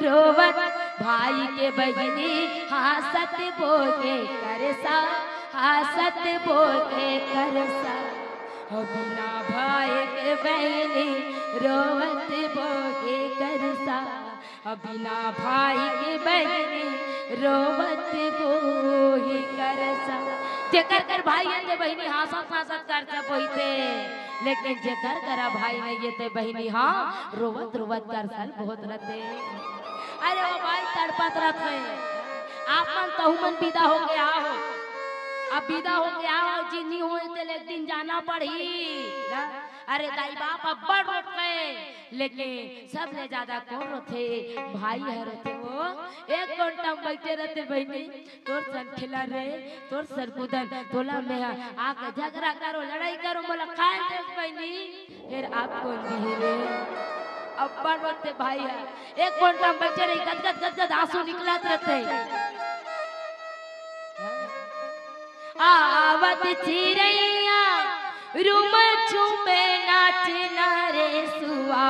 रोवत, भाई के बहिनी हासत बोके करसा, हासत बोके करसा। हो बिना भाई के बहिनी रोवत बोके करसा, बिना भाई के बहिनी रोवत बोही करसा। जेकर कर भाई हे ते बहिनी हासत हासत करसा बोहिथे, लेकिन जेकर करा भाई नहीं हे ते बहिनी हा रोवत रोवत करसा ल बोहत रहथे। अरे वो भाई तड़पत रहथे, आप मन तहू मन बिदा होके आहो, अब बिदा होके आहो, जिन्नी होए ते एक दिन जाना पड़ही। अरे दाई बाप अब्बड़ रोथे, लेकिन सबले ज्यादा कोन रोथे? भाई ह रोथे। वो एक कोंटा म बइठे रहथे, बहिनी, तोर सन खेला रे, तोर सन कूदन, तोला में ह आके झगड़ा करो, लड़ाई करो, मोला खाए दे बहिनी, फेर आप कोन दिही रे? अब्बड़ रोथे भाई ह। एक कोंटा म बइठे रही, गदगद गदगद आंसू निकलत रहथे। आवत चिरैया रुम झुमे नाचे ना रे सुआ,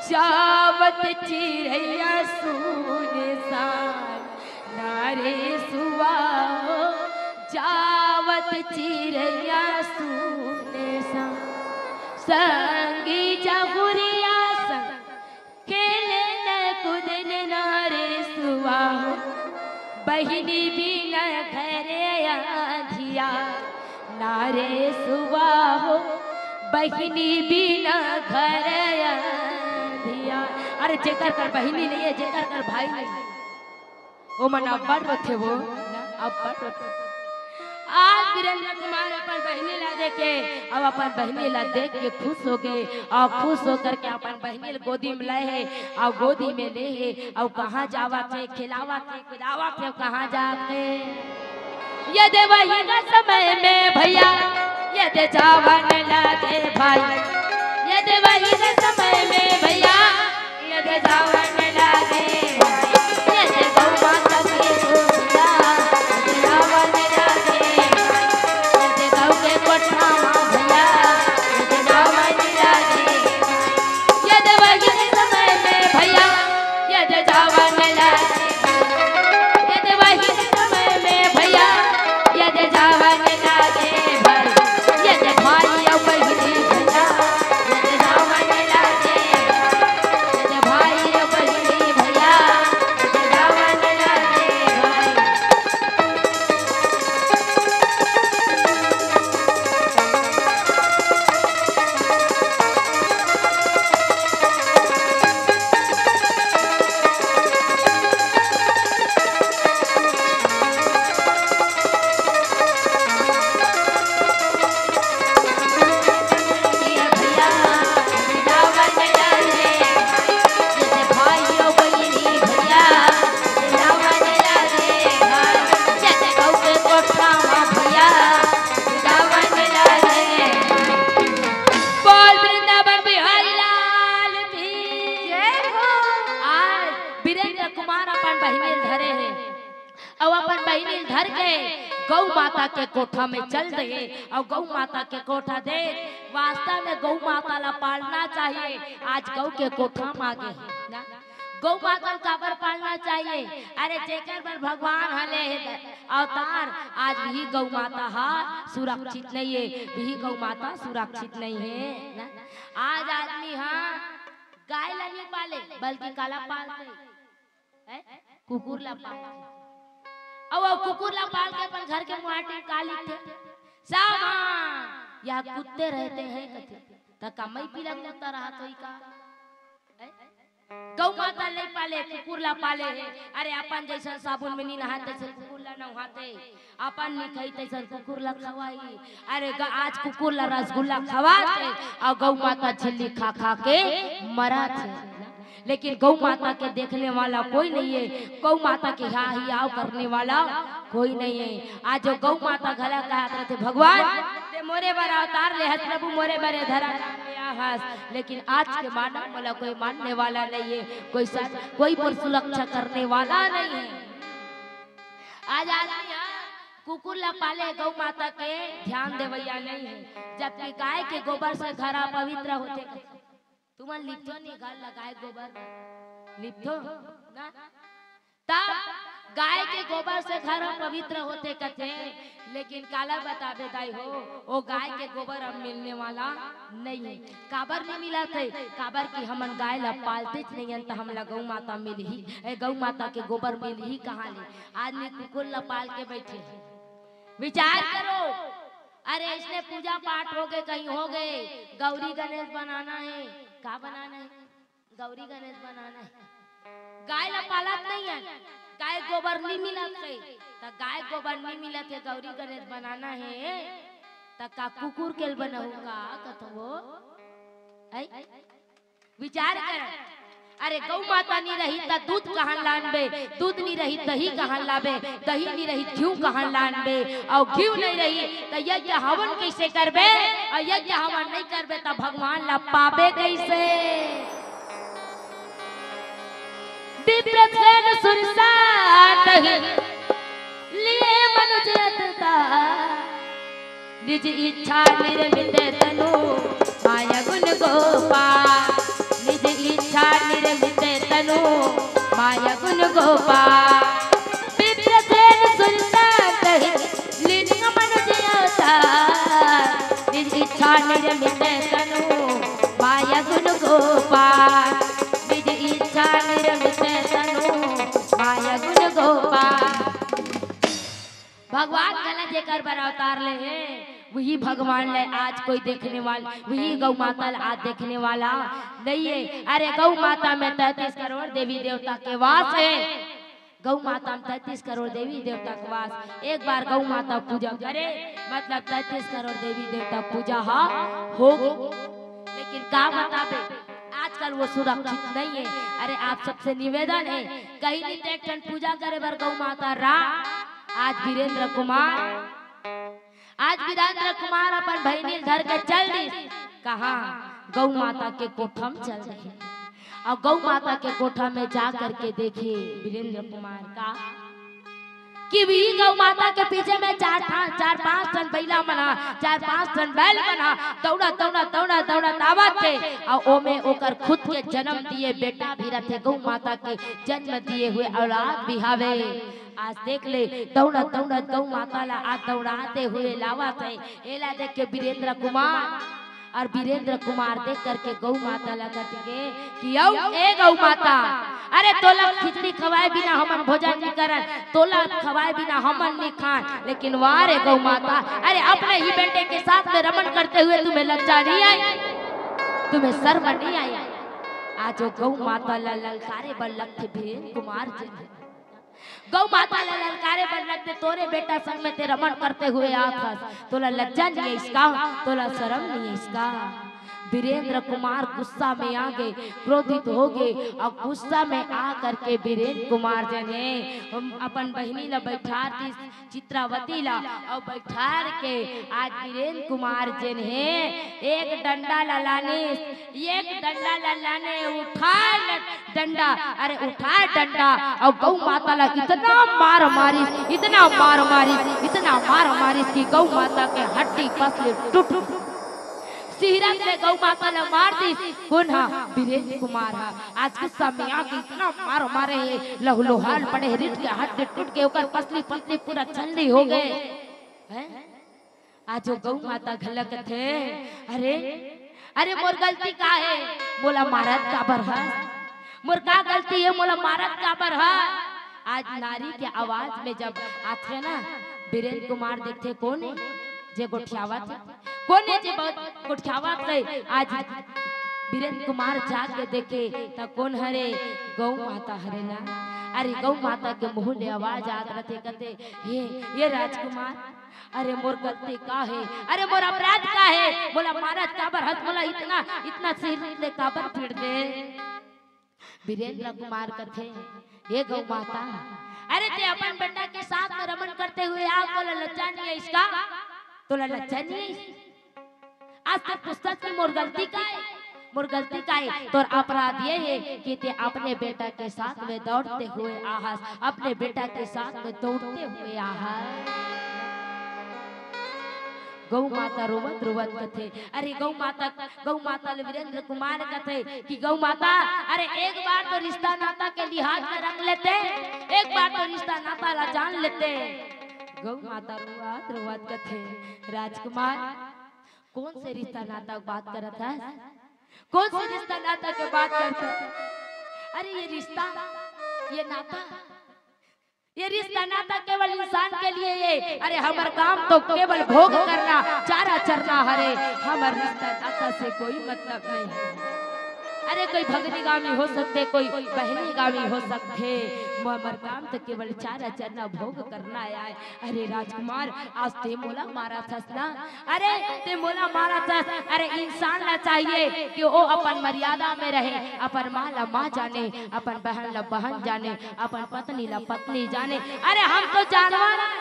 जावत चिरैया सुनसान ना रे सुआ, जावत चिरैया सुनसान। संगी जहुरिया संग खेले न कूदे न नारे सुआ हो, बहिनी बिना घरे आन धिया, ना रे सुवा हो बहिनी बिना घर अंधिया। अरे जेकर कर बहिनी नइ हे, जेकर कर भाई नइ हे, ओमन अब्बड़ रोथे वो, ना अब्बड़ रोथे। आज वीरेंद्र कुमार अपन बहिनी ला देखे, अब अपन बहिनी ला देख के खुश हो गे अउ खुश होकर के अपन बहिनी ला गोदी में ले हे अउ गोदी में ले हे अउ कहाँ जावत हे, खिलावत हे, कुदावत हे, कहाँ जात हे। यदि वही न समय में भैया, यदि जावन लागे भाई, यदि वही न समय में भैया, यदि जावन लागे भाई, यदि गौ माता के गोदिया, यदि जावन लागे भाई, यदि गौ के कोठा मा भैया, यदि जावन लागे भाई, यदि वही समय में भैया, यदि जावन लागे, यदि वही समय में भैया, यदि जावन लागे भाई, यदि भाई अउ बहिनी भैया, यदि जावन लागे, यदि भाई अउ बहिनी भैया, यदि जावन लागे भाई। बोल वृंदावन बिहारी लाल की। जय हो। आज वीरेंद्र कुमार अपन बहिनी ल धरे हे, अउ अपन बहिनी ल धर के गौ माता के कोठा में चल दे, अउ गौ माता के कोठा दे। वास्तव में गौ माता ला पालना चाहिए। आज गौ के कोठा मा गे हे ना, गौ माता ल काबर पालना चाहिए? अरे जेकर बर भगवान ह ले हे अवतार, आज वही गौ माता ह सुरक्षित नइ हे, वही गौ माता सुरक्षित नइ हे ना। आज आदमी ह गाय ला नइ पाले, बल्कि काला पालथे? हैं? कुकुर ला पालथे। अउ वो कुकुर ला पाल के अपन घर के मुहाटी का लिखथे, सावधान, यहाँ कुत्ते रहते हैं कथे। त का मइपी ला कुत्ता रहत होही का? हैं? गौ माता नइ पाले, कुकुर ला पाले हे। अरे अपन जइसन साबुन में नइ नहाय तइसन कुकुर ला नहाथे, अपन नइ खाही तइसन कुकुर ला खवाही। अरे ग-, आज कुकुर ला रसगुल्ला खवाथे अउ गौ माता झिल्ली खा खा के मरत हे। लेकिन गौ माता के देखने वाला कोई नइ हे, गौ माता के हियाव करने वाला कोई नइ हे। आज जो गौ माता घला कहत रहिथे, भगवान, ते मोरे बर अवतार ले हस प्रभु, मोरे बर ए धरा में आ हस, लेकिन आज के मानव मोला कोई मानने वाला नइ हे, कोई स-, कोई मोर सुरक्षा करने वाला नइ हे। आज आदमी ह कुकुर ला पाले, गौ माता के ध्यान देवइया नइ हे, जबकि गाय के गोबर से घर पवित्र होथे। तुमन लिपथो नहीं घर ला गाय गोबर लिपथो ना? तब गाय के गोबर से घर ह पवित्र होथे कथे, लेकिन काला बताबे दाई हो, वो गाय के गोबर अब मिलने वाला नइ हे। काबर नइ मिलत हे? काबर कि हमन गाय ला पालतेच नइ हन, त हमला गौ माता मिलही, ए, गौ माता के गोबर मिलही कहाँ ले? आदमी कुकुर ला पाल के बइठे हे। विचार करो, अरे इसने पूजा पाठ हो गे, कहीं हो गे, गौरी गणेश बनाना हे, का बनाना हे? गौरी गणेश बनाना हे। गाय ला पालत नइ हे, गाय गोबर नइ मिलत हे, त गाय गोबर नइ मिलत हे, गौरी गणेश बनाना हे, त का कुकुर के ल बनाहू का कथो? हैं? विचार कर। अरे गौ माता नइ रही त दूध कहाँ लानबे, दूध नइ रही दही कहाँ लाबे, दही नइ रही घीव कहाँ लानबे, अउ घीव नइ रही त यज्ञ हवन कइसे करबे, अउ यज्ञ हवन नइ करबे त भगवान ला पाबे कइसे? विप्रसेन सुरसा तहि लिए मनुज अत तार। निज इच्छा निर्मित तनु माया गुण गोपाल। निज इच्छा निर्मित तनु माया गुण गोपाल। विप्रसेन सुरसा तहि लीन मनुज अवतार। निज इच्छा निर्मित तनु माया गुण गोपाल। निज इच्छा निर्मित तनु माया गुण गोपाल। भगवान घला जे कर बर अवतार ले हे, वही भगवान ले आज कोई देखने वाला, वही गौ माता ले आज देखने वाला नहीं है। अरे गौ माता में तैंतीस करोड़ देवी देवता के वास है। गौ माता में तैंतीस करोड़ देवी देवता के वास। एक बार गौ माता पूजा करे, मतलब तैंतीस करोड़ देवी देवता पूजा हा होगे। लेकिन का बताबे, आजकल वो सुरक्षित नहीं है। अरे आप सबसे निवेदन है, कहीं नहीं तो एक ठन पूजा करे बर गौ माता रा। आज वीरेंद्र कुमार, आज वीरेंद्र कुमार अपन बहिनी ल धर के चल दिस। कहाँ? गौ माता के कोठा में चल दिस। अउ गौ माता के कोठा में जा करके देखे वीरेंद्र कुमार का कि वही गौ माता के पीछे में चार ठा-, चार पांच ठन बइला मन हा, चार पांच ठन बैल मन हा, दौड़ा, दौड़ा, दौड़ा, दौड़ा आवत हे। अउ ओमे ओकर खुद के जन्म दिए बेटा भी रथे, गौ माता के जन्म दिए हुए औलाद भी हावे। आज देख ले, दौड़त दौड़त गौ माता ला आज दौड़ाते हुए लावत हे। एला देख के वीरेंद्र कुमार, अउ वीरेंद्र कुमार देख करके गौ माता ला कथे कि "अउ ए गौ माता, अरे तोला खिचड़ी खवाए बिना हमन भोजन नहीं करन, तोला खवाए बिना हमन नहीं खान, लेकिन वाह रे गौ माता, अरे अपने ही बेटे के साथ में रमन करते हुए तुम्हें लज्जा नहीं आई, तुम्हें शर्म नहीं आई?" आज वो गौ माता ला ललकारे बर लगथे वीरेंद्र कुमार जी। गौ माता ला ललकारे बर लगथे, "तोरे बेटा संग में ते रमन करते हुए आत हस, तोला लज्जा नहीं है इसका, तोला शर्म नहीं है इसका?" वीरेंद्र कुमार गुस्सा में आ गए, क्रोधित हो गए अउ गुस्सा में आ करके वीरेंद्र कुमार जन हे अपन बहिनी ला बैठार दिस, चित्रावती ला, अउ बैठार के आज वीरेंद्र कुमार जन हे एक डंडा ला लानिस, एक डंडा ला लाने उठा डंडा, अरे उठा डंडा, अउ गौ माता ला इतना मार मारिस, इतना मार मारिस, इतना मार मारिस कि गौ माता के हड्डी पसली टूट, सिहरत ले गौ माता ला मार दिस। कोन हा? वीरेंद्र कुमार हा। आज गुस्सा में आके इतना मार मारे हे, लहूलुहान पड़े हे, रीढ़ के हड्डी टूट के ओकर पसली पसली पूरा छल्ली हो गए। हैं? आज वो गौ माता घला कथे, "अरे, अरे मोर गलती का हे? मोला मारत काबर हस? मोर का गलती हे? मोला मारत काबर हस?" आज नारी के आवाज में जब आथे ना, वीरेंद्र कुमार देखथे कोन हे जे गोठियावत हे, कोन हे जे बहुत गोठियावत हे। आज वीरेंद्र कुमार जाके देखे त कोन हरे? गौ माता हरे ना। अरे गौ माता के मुंह ले आवाज आत रथे, कथे, "हे, हे राजकुमार, अरे मोर गलती का हे? अरे मोर अपराध का हे? मोला मारत काबर हस? मोला इतना, इतना सिर ले काबर पीट दे?" वीरेंद्र कुमार कथे, "हे गौ माता, अरे ते अपन बेटा के साथ में रमन करते हुए आ, तोला लज्जा नहीं है इसका? तोला लज्जा नहीं है? आज तक पूछथस कि मोर गलती का हे? मोर गलती का हे? तोर अपराध ये हे कि ते अपने बेटा के साथ में दौड़ते हुए आहस, अपने बेटा के साथ में दौड़ते हुए आहस।" गौ माता रोवत रोवत कथे, अरे गौ माता, गौ माता ले वीरेंद्र कुमार कथे कि गौ माता, अरे एक बार तो रिश्ता नाता के लिहाज में रख लेते, एक बार तो रिश्ता नाता ला जान लेते। गौ माता रोवत रोवत कथे, राजकुमार, कौन से रिश्ता नाता के बात करत हस? कौन से रिश्ता नाता के बात करत हस? अरे ये रिश्ता, ये नाता, ये रिश्ता नाता केवल इंसान के लिए हे। अरे हमर काम तो केवल भोग करना, चारा चरना हरे। हमर रिश्ता नाता से कोई मतलब नहीं हे। अरे कोई भगनी गामी हो सकथे, कोई बहनी गामी हो सकथे। हमर काम तो केवल चारा चरना, भोग करना आय। अरे राजकुमार, आज ते मोला मारत हस ना, अरे ते मोला मारत हस। अरे इंसान ला चाहिए कि वो अपन मर्यादा में रहे, अपन माँ ला माँ जाने, अपन बहन ला बहन जाने, अपन पत्नी ला पत्नी जाने। अरे हम तो जानवर हैं,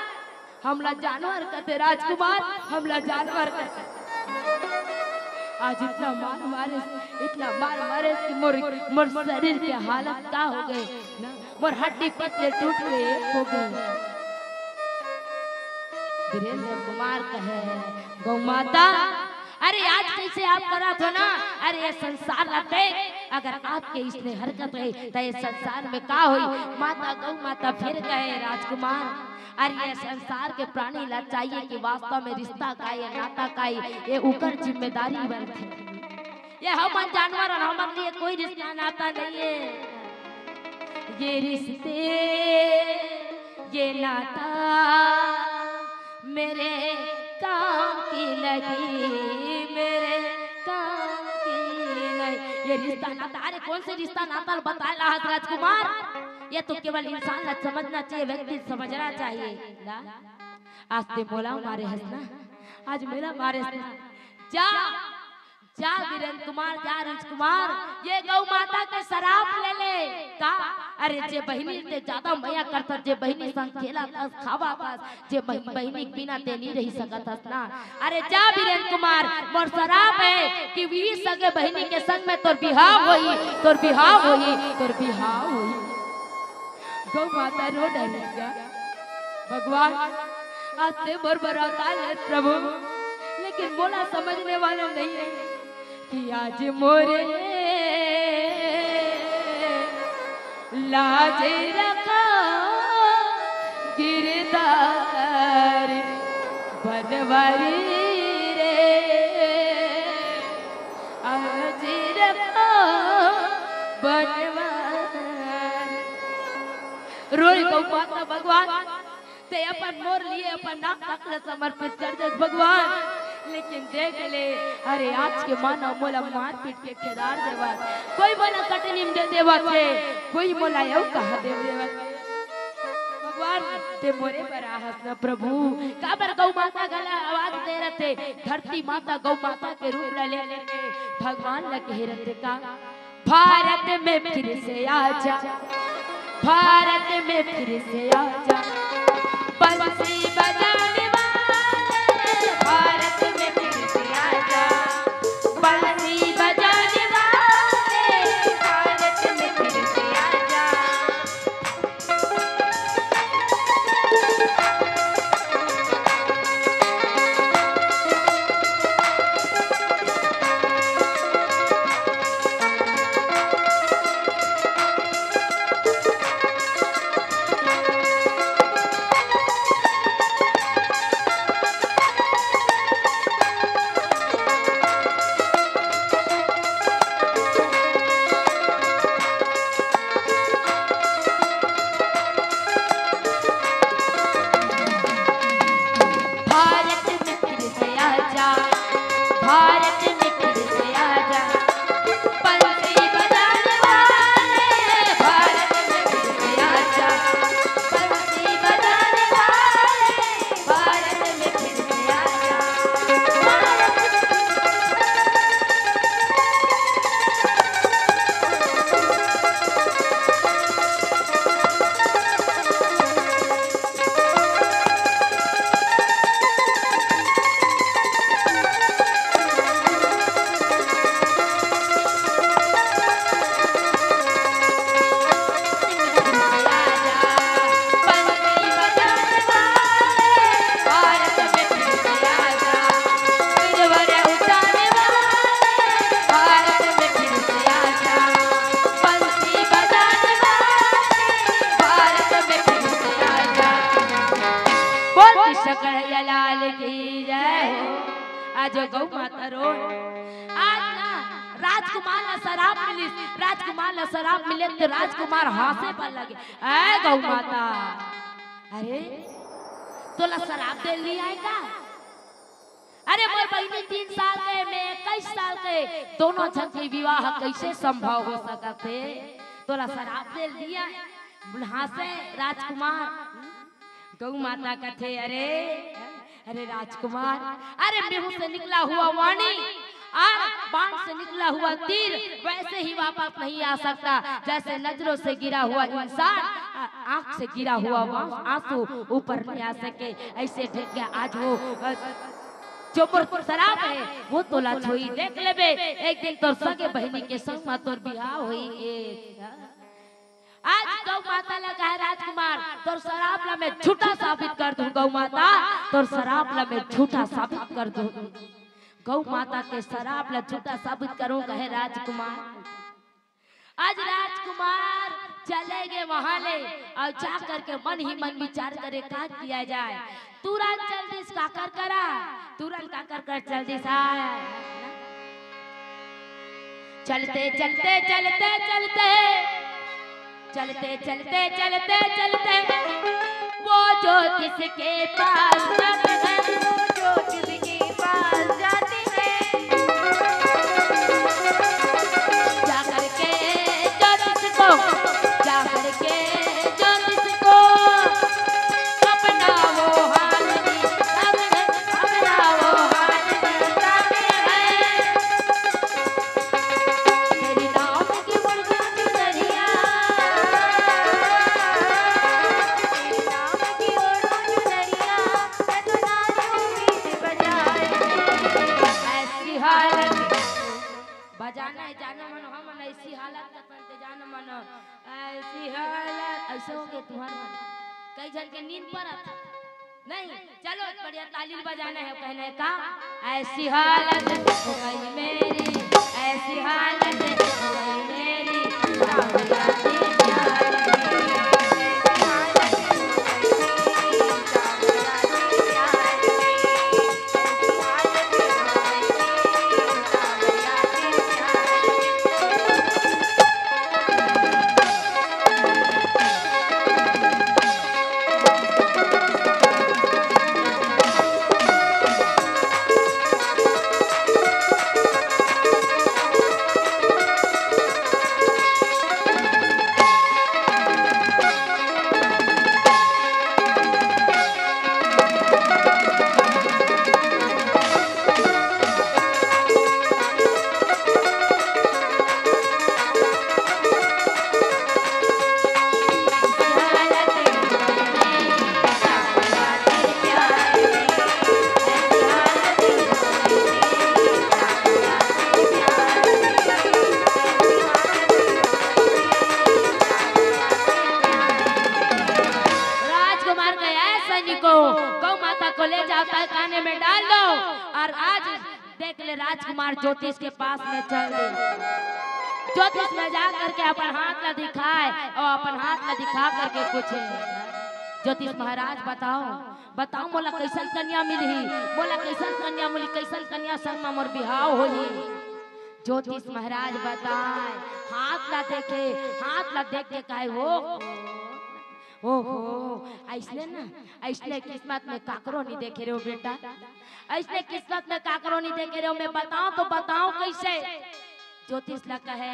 हमला जानवर कथे राजकुमार, हमला जानवर कथे। आज इतना मार मारे, इतना मार मारे कि मोर, मोर शरीर के हालत का हो गए ना, मोर हड्डी पसली टूट के एक हो गए। वीरेंद्र कुमार कहे, गौ माता, अरे आज कैसे आप करत हो ना, अरे ये संसार ला देख, अगर आपके इसने हरकत हे त ये संसार में का होई? माता गौ माता फिर कहे, राजकुमार, अरे ये संसार के प्राणी ला चाहिए कि वास्तव में रिश्ता का हे, नाता का हे, ये उकर जिम्मेदारी बनथे। ये हमन जानवर हन, हमर लिए कोई रिश्ता नाता नहीं हे। ये रिश्ते, ये नाता मेरे काम की नहीं, मेरे काम की नहीं। ये रिश्ता नाता, अरे कौन से रिश्ता नाता ल बताए ला हस राजकुमार? ये तो केवल इंसान ला समझना चाहिए, व्यक्ति समझना चाहिए ना। आज ते मोला मारे हस ना, आज मोला मारे हस ना। जा, जा वीरेंद्र कुमार, जा राजकुमार, ये गौ माता के सराप ले ले। का? अरे जे बहिनी ते ज्यादा मया करथस, जे बहिनी संग खेलथस, खावथस, जे बहिन, बहिनी के बिना ते नी रही सकत हस ना। अरे जा वीरेंद्र कुमार, मोर सराप हे कि वी सगे बहिनी के संग में तोर बिहाव होही, तोर बिहाव होही, तोर बिहाव होही। गौ माता रो डरिस गा। भगवान, आज ते मोर बर अवतार ले प्रभु, लेकिन मोला समझने वाला नहीं है कि आज मोरे लाज रखा गिरदार बनवारी रे, आज रखा बनवारी। रोए गौ माता भगवान, ते अपन मोर लिए अपन नाक तक ल समर्पित कर दे भगवान। लेकिन देख ले, अरे आज के मानव मोला मार पीट के खेदार देवत, कोई मोला कटनी म दे देवत हे, कोई मोला अउ कहा दे देवत हे। भगवान, ते मोरे बर आहस न प्रभु, काबर गौ माता घला आवाज दे रथे, धरती माता गौ माता के रूप ल ले लेके भगवान ल कहे रथे का, भारत में फिर से आजा, भारत में फिर से आजा, बंसी बजाने वाले, भारत में फिर से आजा, बंसी बजाने वाले, भारत में फिर से आजा। भारत में फिर से आजा, भारत में फिर से आजा, बंसी बजाने वाले, भारत में फिर से आजा, बंसी बजाने वाले, भारत में फिर से आजा। बोल कृष्ण कन्हैया लाल की जय हो। आज गौ माता रो, आज ना राजकुमार ला सराप मिलिस, राजकुमार ला सराप मिले तो राजकुमार हाँसे बर लगे, "ए गौ माता, अरे तोला सराप दे ली आय का? अरे मोर बहिनी तीन साल के, मैं इक्कीस साल के, दोनों झन के विवाह कैसे संभव हो सकत हे? तोला सराप दे ली आय।" हाँसे राजकुमार। गौ माता कथे, "अरे, अरे राजकुमार, अरे मुंह से निकला हुआ वाणी और बाण से निकला हुआ तीर वैसे ही वापस नहीं आ सकता, जैसे नजरों से गिरा हुआ इंसान, आ-, आंख से गिरा हुआ वा-, आंसू ऊपर नहीं आ सके, ऐसे ढक गया।" आज वो, अ, जो मोर सराप हे, वो तोला छुही, देख लेबे, एक दिन तोर सगे बहिनी के संग म तोर बिहाव होही। आज गौ माता ला कहे राजकुमार, "तोर सराप ला मैं झूठा साबित कर दूं गौ माता, तोर सराप ला मैं झूठा साबित कर दूं।" गौ माता के सराप ला झूठा साबित करूं कहे राजकुमार। आज राजकुमार चले गे वहां ले अउ जा करके मन ही मन विचार करे का किया जाए। तुरंत चल दिस काकर करा, तुरंत काकर कर चल दिस आय। चलते, चलते, चलते, चलते, चलते, चलते, चलते, चलते, वो ज्योतिष के पास जाते हैं, वो ज्योतिष के पास जाते हैं। जाकर के ज्योतिष को, जाकर के ज्योतिष को अपना वो हाल भी, अपना वो हाल भी बताते हैं। तेरी नाम की मुर्गा की दरिया, तेरी नाम की ओढ़ो जो दरिया, मैं तो नाचूं गीत बजाए। ऐसी हालत, बजाना है जानो मनो, हम ऐसी हालत का संत जानो मनो, ऐसी हालत, ऐसे हो गए तुम्हारे मन। कई जन के नींद पर आता नहीं, चलो बढ़िया ताली बजाना है, कहना है का? ऐसी हालत हो गई मेरी, ऐसी हालत हो गई मेरी, सावरिया के प्यार की। ऐसी हालत हो गई मेरी, सावरिया के प्यार की। ऐसी हालत हो गई मेरी, सावरिया के प्यार की। राजकुमार का ऐसा निको, गौ माता को ले जाओ, तहखाने में डाल दो। और आज देख ले, राजकुमार ज्योतिष के पास में चल दे। ज्योतिष में जा करके अपन हाथ ला दिखाए और अपन हाथ ला दिखा करके पूछे, "ज्योतिष महाराज, बताओ, बताओ, मोला कैसन कन्या मिलही, मोला कैसन कन्या मिलही, कैसन कन्या संग मा मोर बिहाव होही?" ज्योतिष महाराज बताए, हाथ ला देखे, हाथ ला देख के कहे, "ओ, ओहो, ऐसने ना, ऐसने किस्मत में काकरो नहीं देखे रहो बेटा, ऐसने किस्मत में काकरो नहीं देखे रहो, मैं बताऊं तो बताऊं कैसे?" ज्योतिष ला कहे,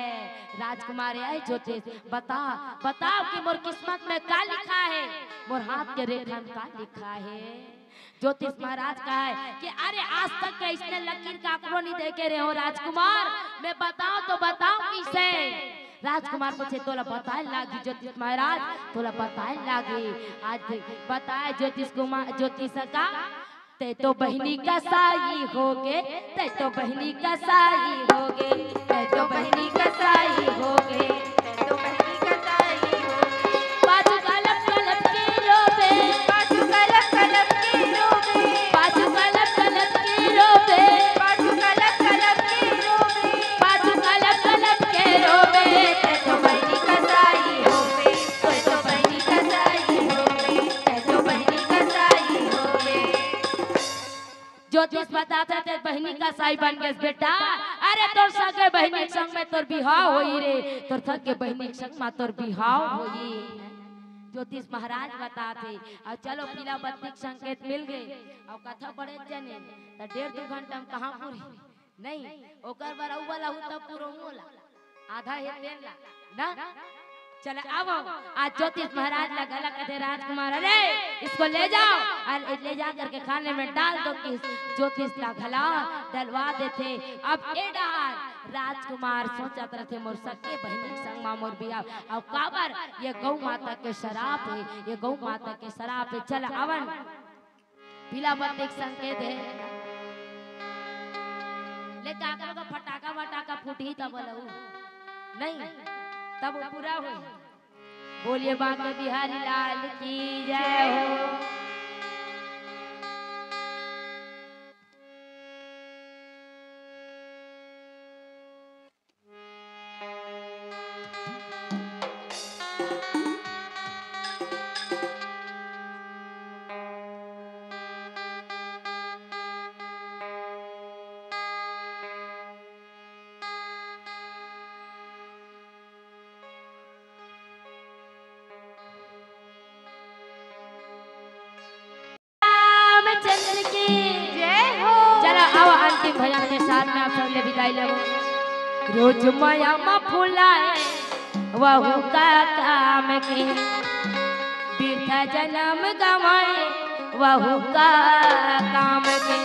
"राजकुमार, आए ज्योतिष, बता, बताओ कि मोर किस्मत में का लिखा है, मोर हाथ के रेखा में का लिखा है?" ज्योतिष महाराज कहे कि अरे, आज तक के ऐसने लकीर काकरो नहीं देखे रहे हो राजकुमार, मैं बताऊं तो बताऊं किसे? राजकुमार पूछे, "तोला बताए लागी ज्योतिष महाराज, तोला बताए लागी।" आज बताए ज्योतिष कुमार, ज्योतिष का, "तै तो बहिनी कसाई होगे, तै तो बहिनी कसाई होगे, तै तो बहिनी कसाई होगे, तै तो बहिनी कसाई होगे।" पाछू कलप कलप के रोबे, पाछू कलप कलप के रोबे, पाछू कलप कलप के रोबे, पाछू कलप कलप के रोबे, पाछू कलप कलप के रोबे, तै तो बहिनी कसाई होबे, तै तो बहिनी कसाई होबे, तै तो बहिनी कसाई होबे। ज्योतिष बताथे, "तै बहिनी कसाई बन गेस बेटा, अरे तोर सगे बहिनी के संग में तोर बिहाव होही रे, तोर सगे बहिनी के संग में तोर बिहाव होही।" ज्योतिष महाराज बताथे, "अब चलो पीला बत्ती के संकेत मिल गे, अब कथा पढ़े जने, त डेढ़ दू घंटा में कहाँ पूरी?" नहीं, ओकर बर अउ वाला हूँ तब पूरा हूँ वाला। आधा हे तेन ला, ना? चला, आवो। आज ज्योतिष महाराज ला घला कथे राजकुमार, "अरे, इसको ले जाओ और ले जा करके खाने में डाल दो।" कि ज्योतिष ला घला डलवा देथे। अब ए डहार राजकुमार सोचत रथे, "मोर सगे बहिनी के संग मा मोर बिहाव।" अब काबर? ये गौ माता के सराप हे, ये गौ माता के सराप हे। चला, आवन। पीला बत्ती के संकेत हे। ले काकरो का फटाका वटाका फूटही तब लहू। नहीं, तब पूरा होही। बोलिए बांके बिहारी लाल की जय हो। अंतिम भजन के साथ में आप सब ले विदाई लेबो। रोज मया म फुलाए वहू का काम के, बिरथा जनम गंवाए वहू का काम के,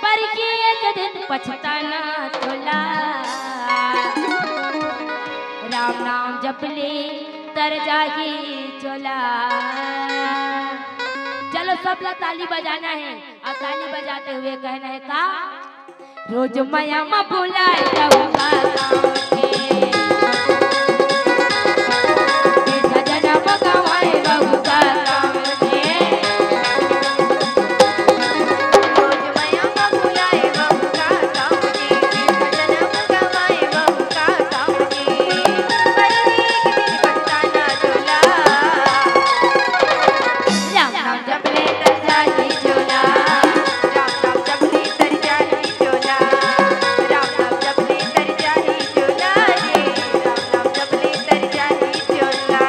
पर कि एक दिन पछताना तोला। राम नाम जपले तर जाही चोला। चलो सब ला ताली बजाना है और ताली बजाते हुए कहना है का? रोज मया म बुलाए रहू का काम के। बिरथा जनम गंवाए रहू का काम के। रोज मया म बुलाए रहू का काम के। बिरथा जनम गंवाए रहू का काम के। पर एक दिन पछताना तोला। राम नाम जपले तर जाही चोला। राम नाम जपले तर जाही चोला। राम नाम जपले तर जाही चोला रे। राम नाम जपले तर जाही चोला।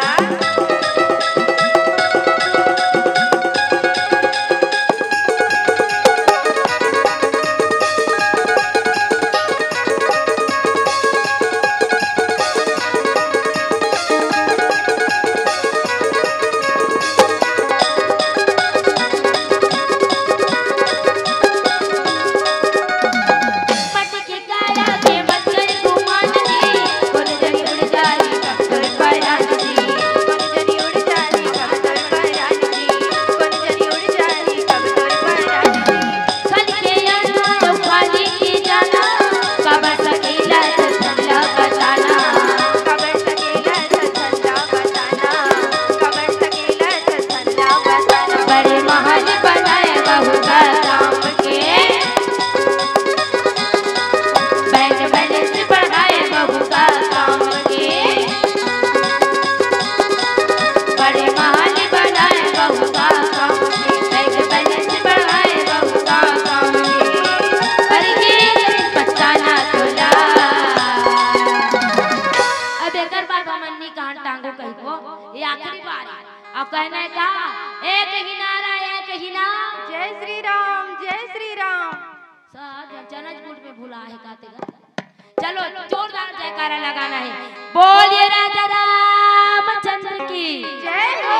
बड़े महल बनाए वहू का काम के, बैंक बैलेंस बढ़ाए वहू का काम के। बड़े महल बनाए वहू का काम के, बैंक बैलेंस बढ़ाए वहू का काम के। पर ये पछताना तोला। अब एकर बाद हमन नी कान टांगो कहिबो, ये आखिरी बार है। अब कहना है का? एक ही नारा, एक ही नाम। जय श्री राम, जय श्री राम। सर, जनक गुट में भुला है का तेरा? चलो, जोरदार जयकारा लगाना है। बोलिए राजा रामचंद्र की। जय हो।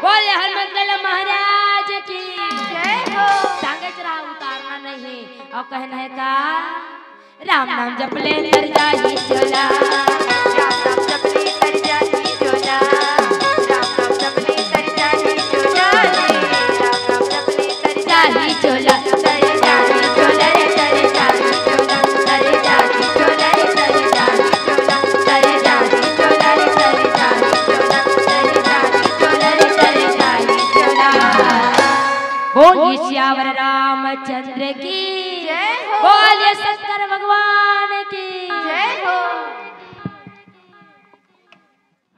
बोलिए हनुमंतल महाराज की। जय हो। टांगे चढ़ा उतारना नहीं है। और कहना है का? राम नाम जपले तर जाही चोला। राम नाम जपले तर जाही चोला। राम नाम जपले तर जाही चोला रे। राम नाम जपले तर जाही चोला। तर जाही चोला रे, तर जाही चोला। तर जाही चोला रे, तर जाही चोला। तर जाही चोला रे, तर जाही चोला। तर जाही चोला रे, तर जाही चोला। बोलिए सियावर रामचंद्र की। जय हो। बोलिए शंकर भगवान की। जय हो।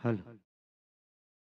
हेलो।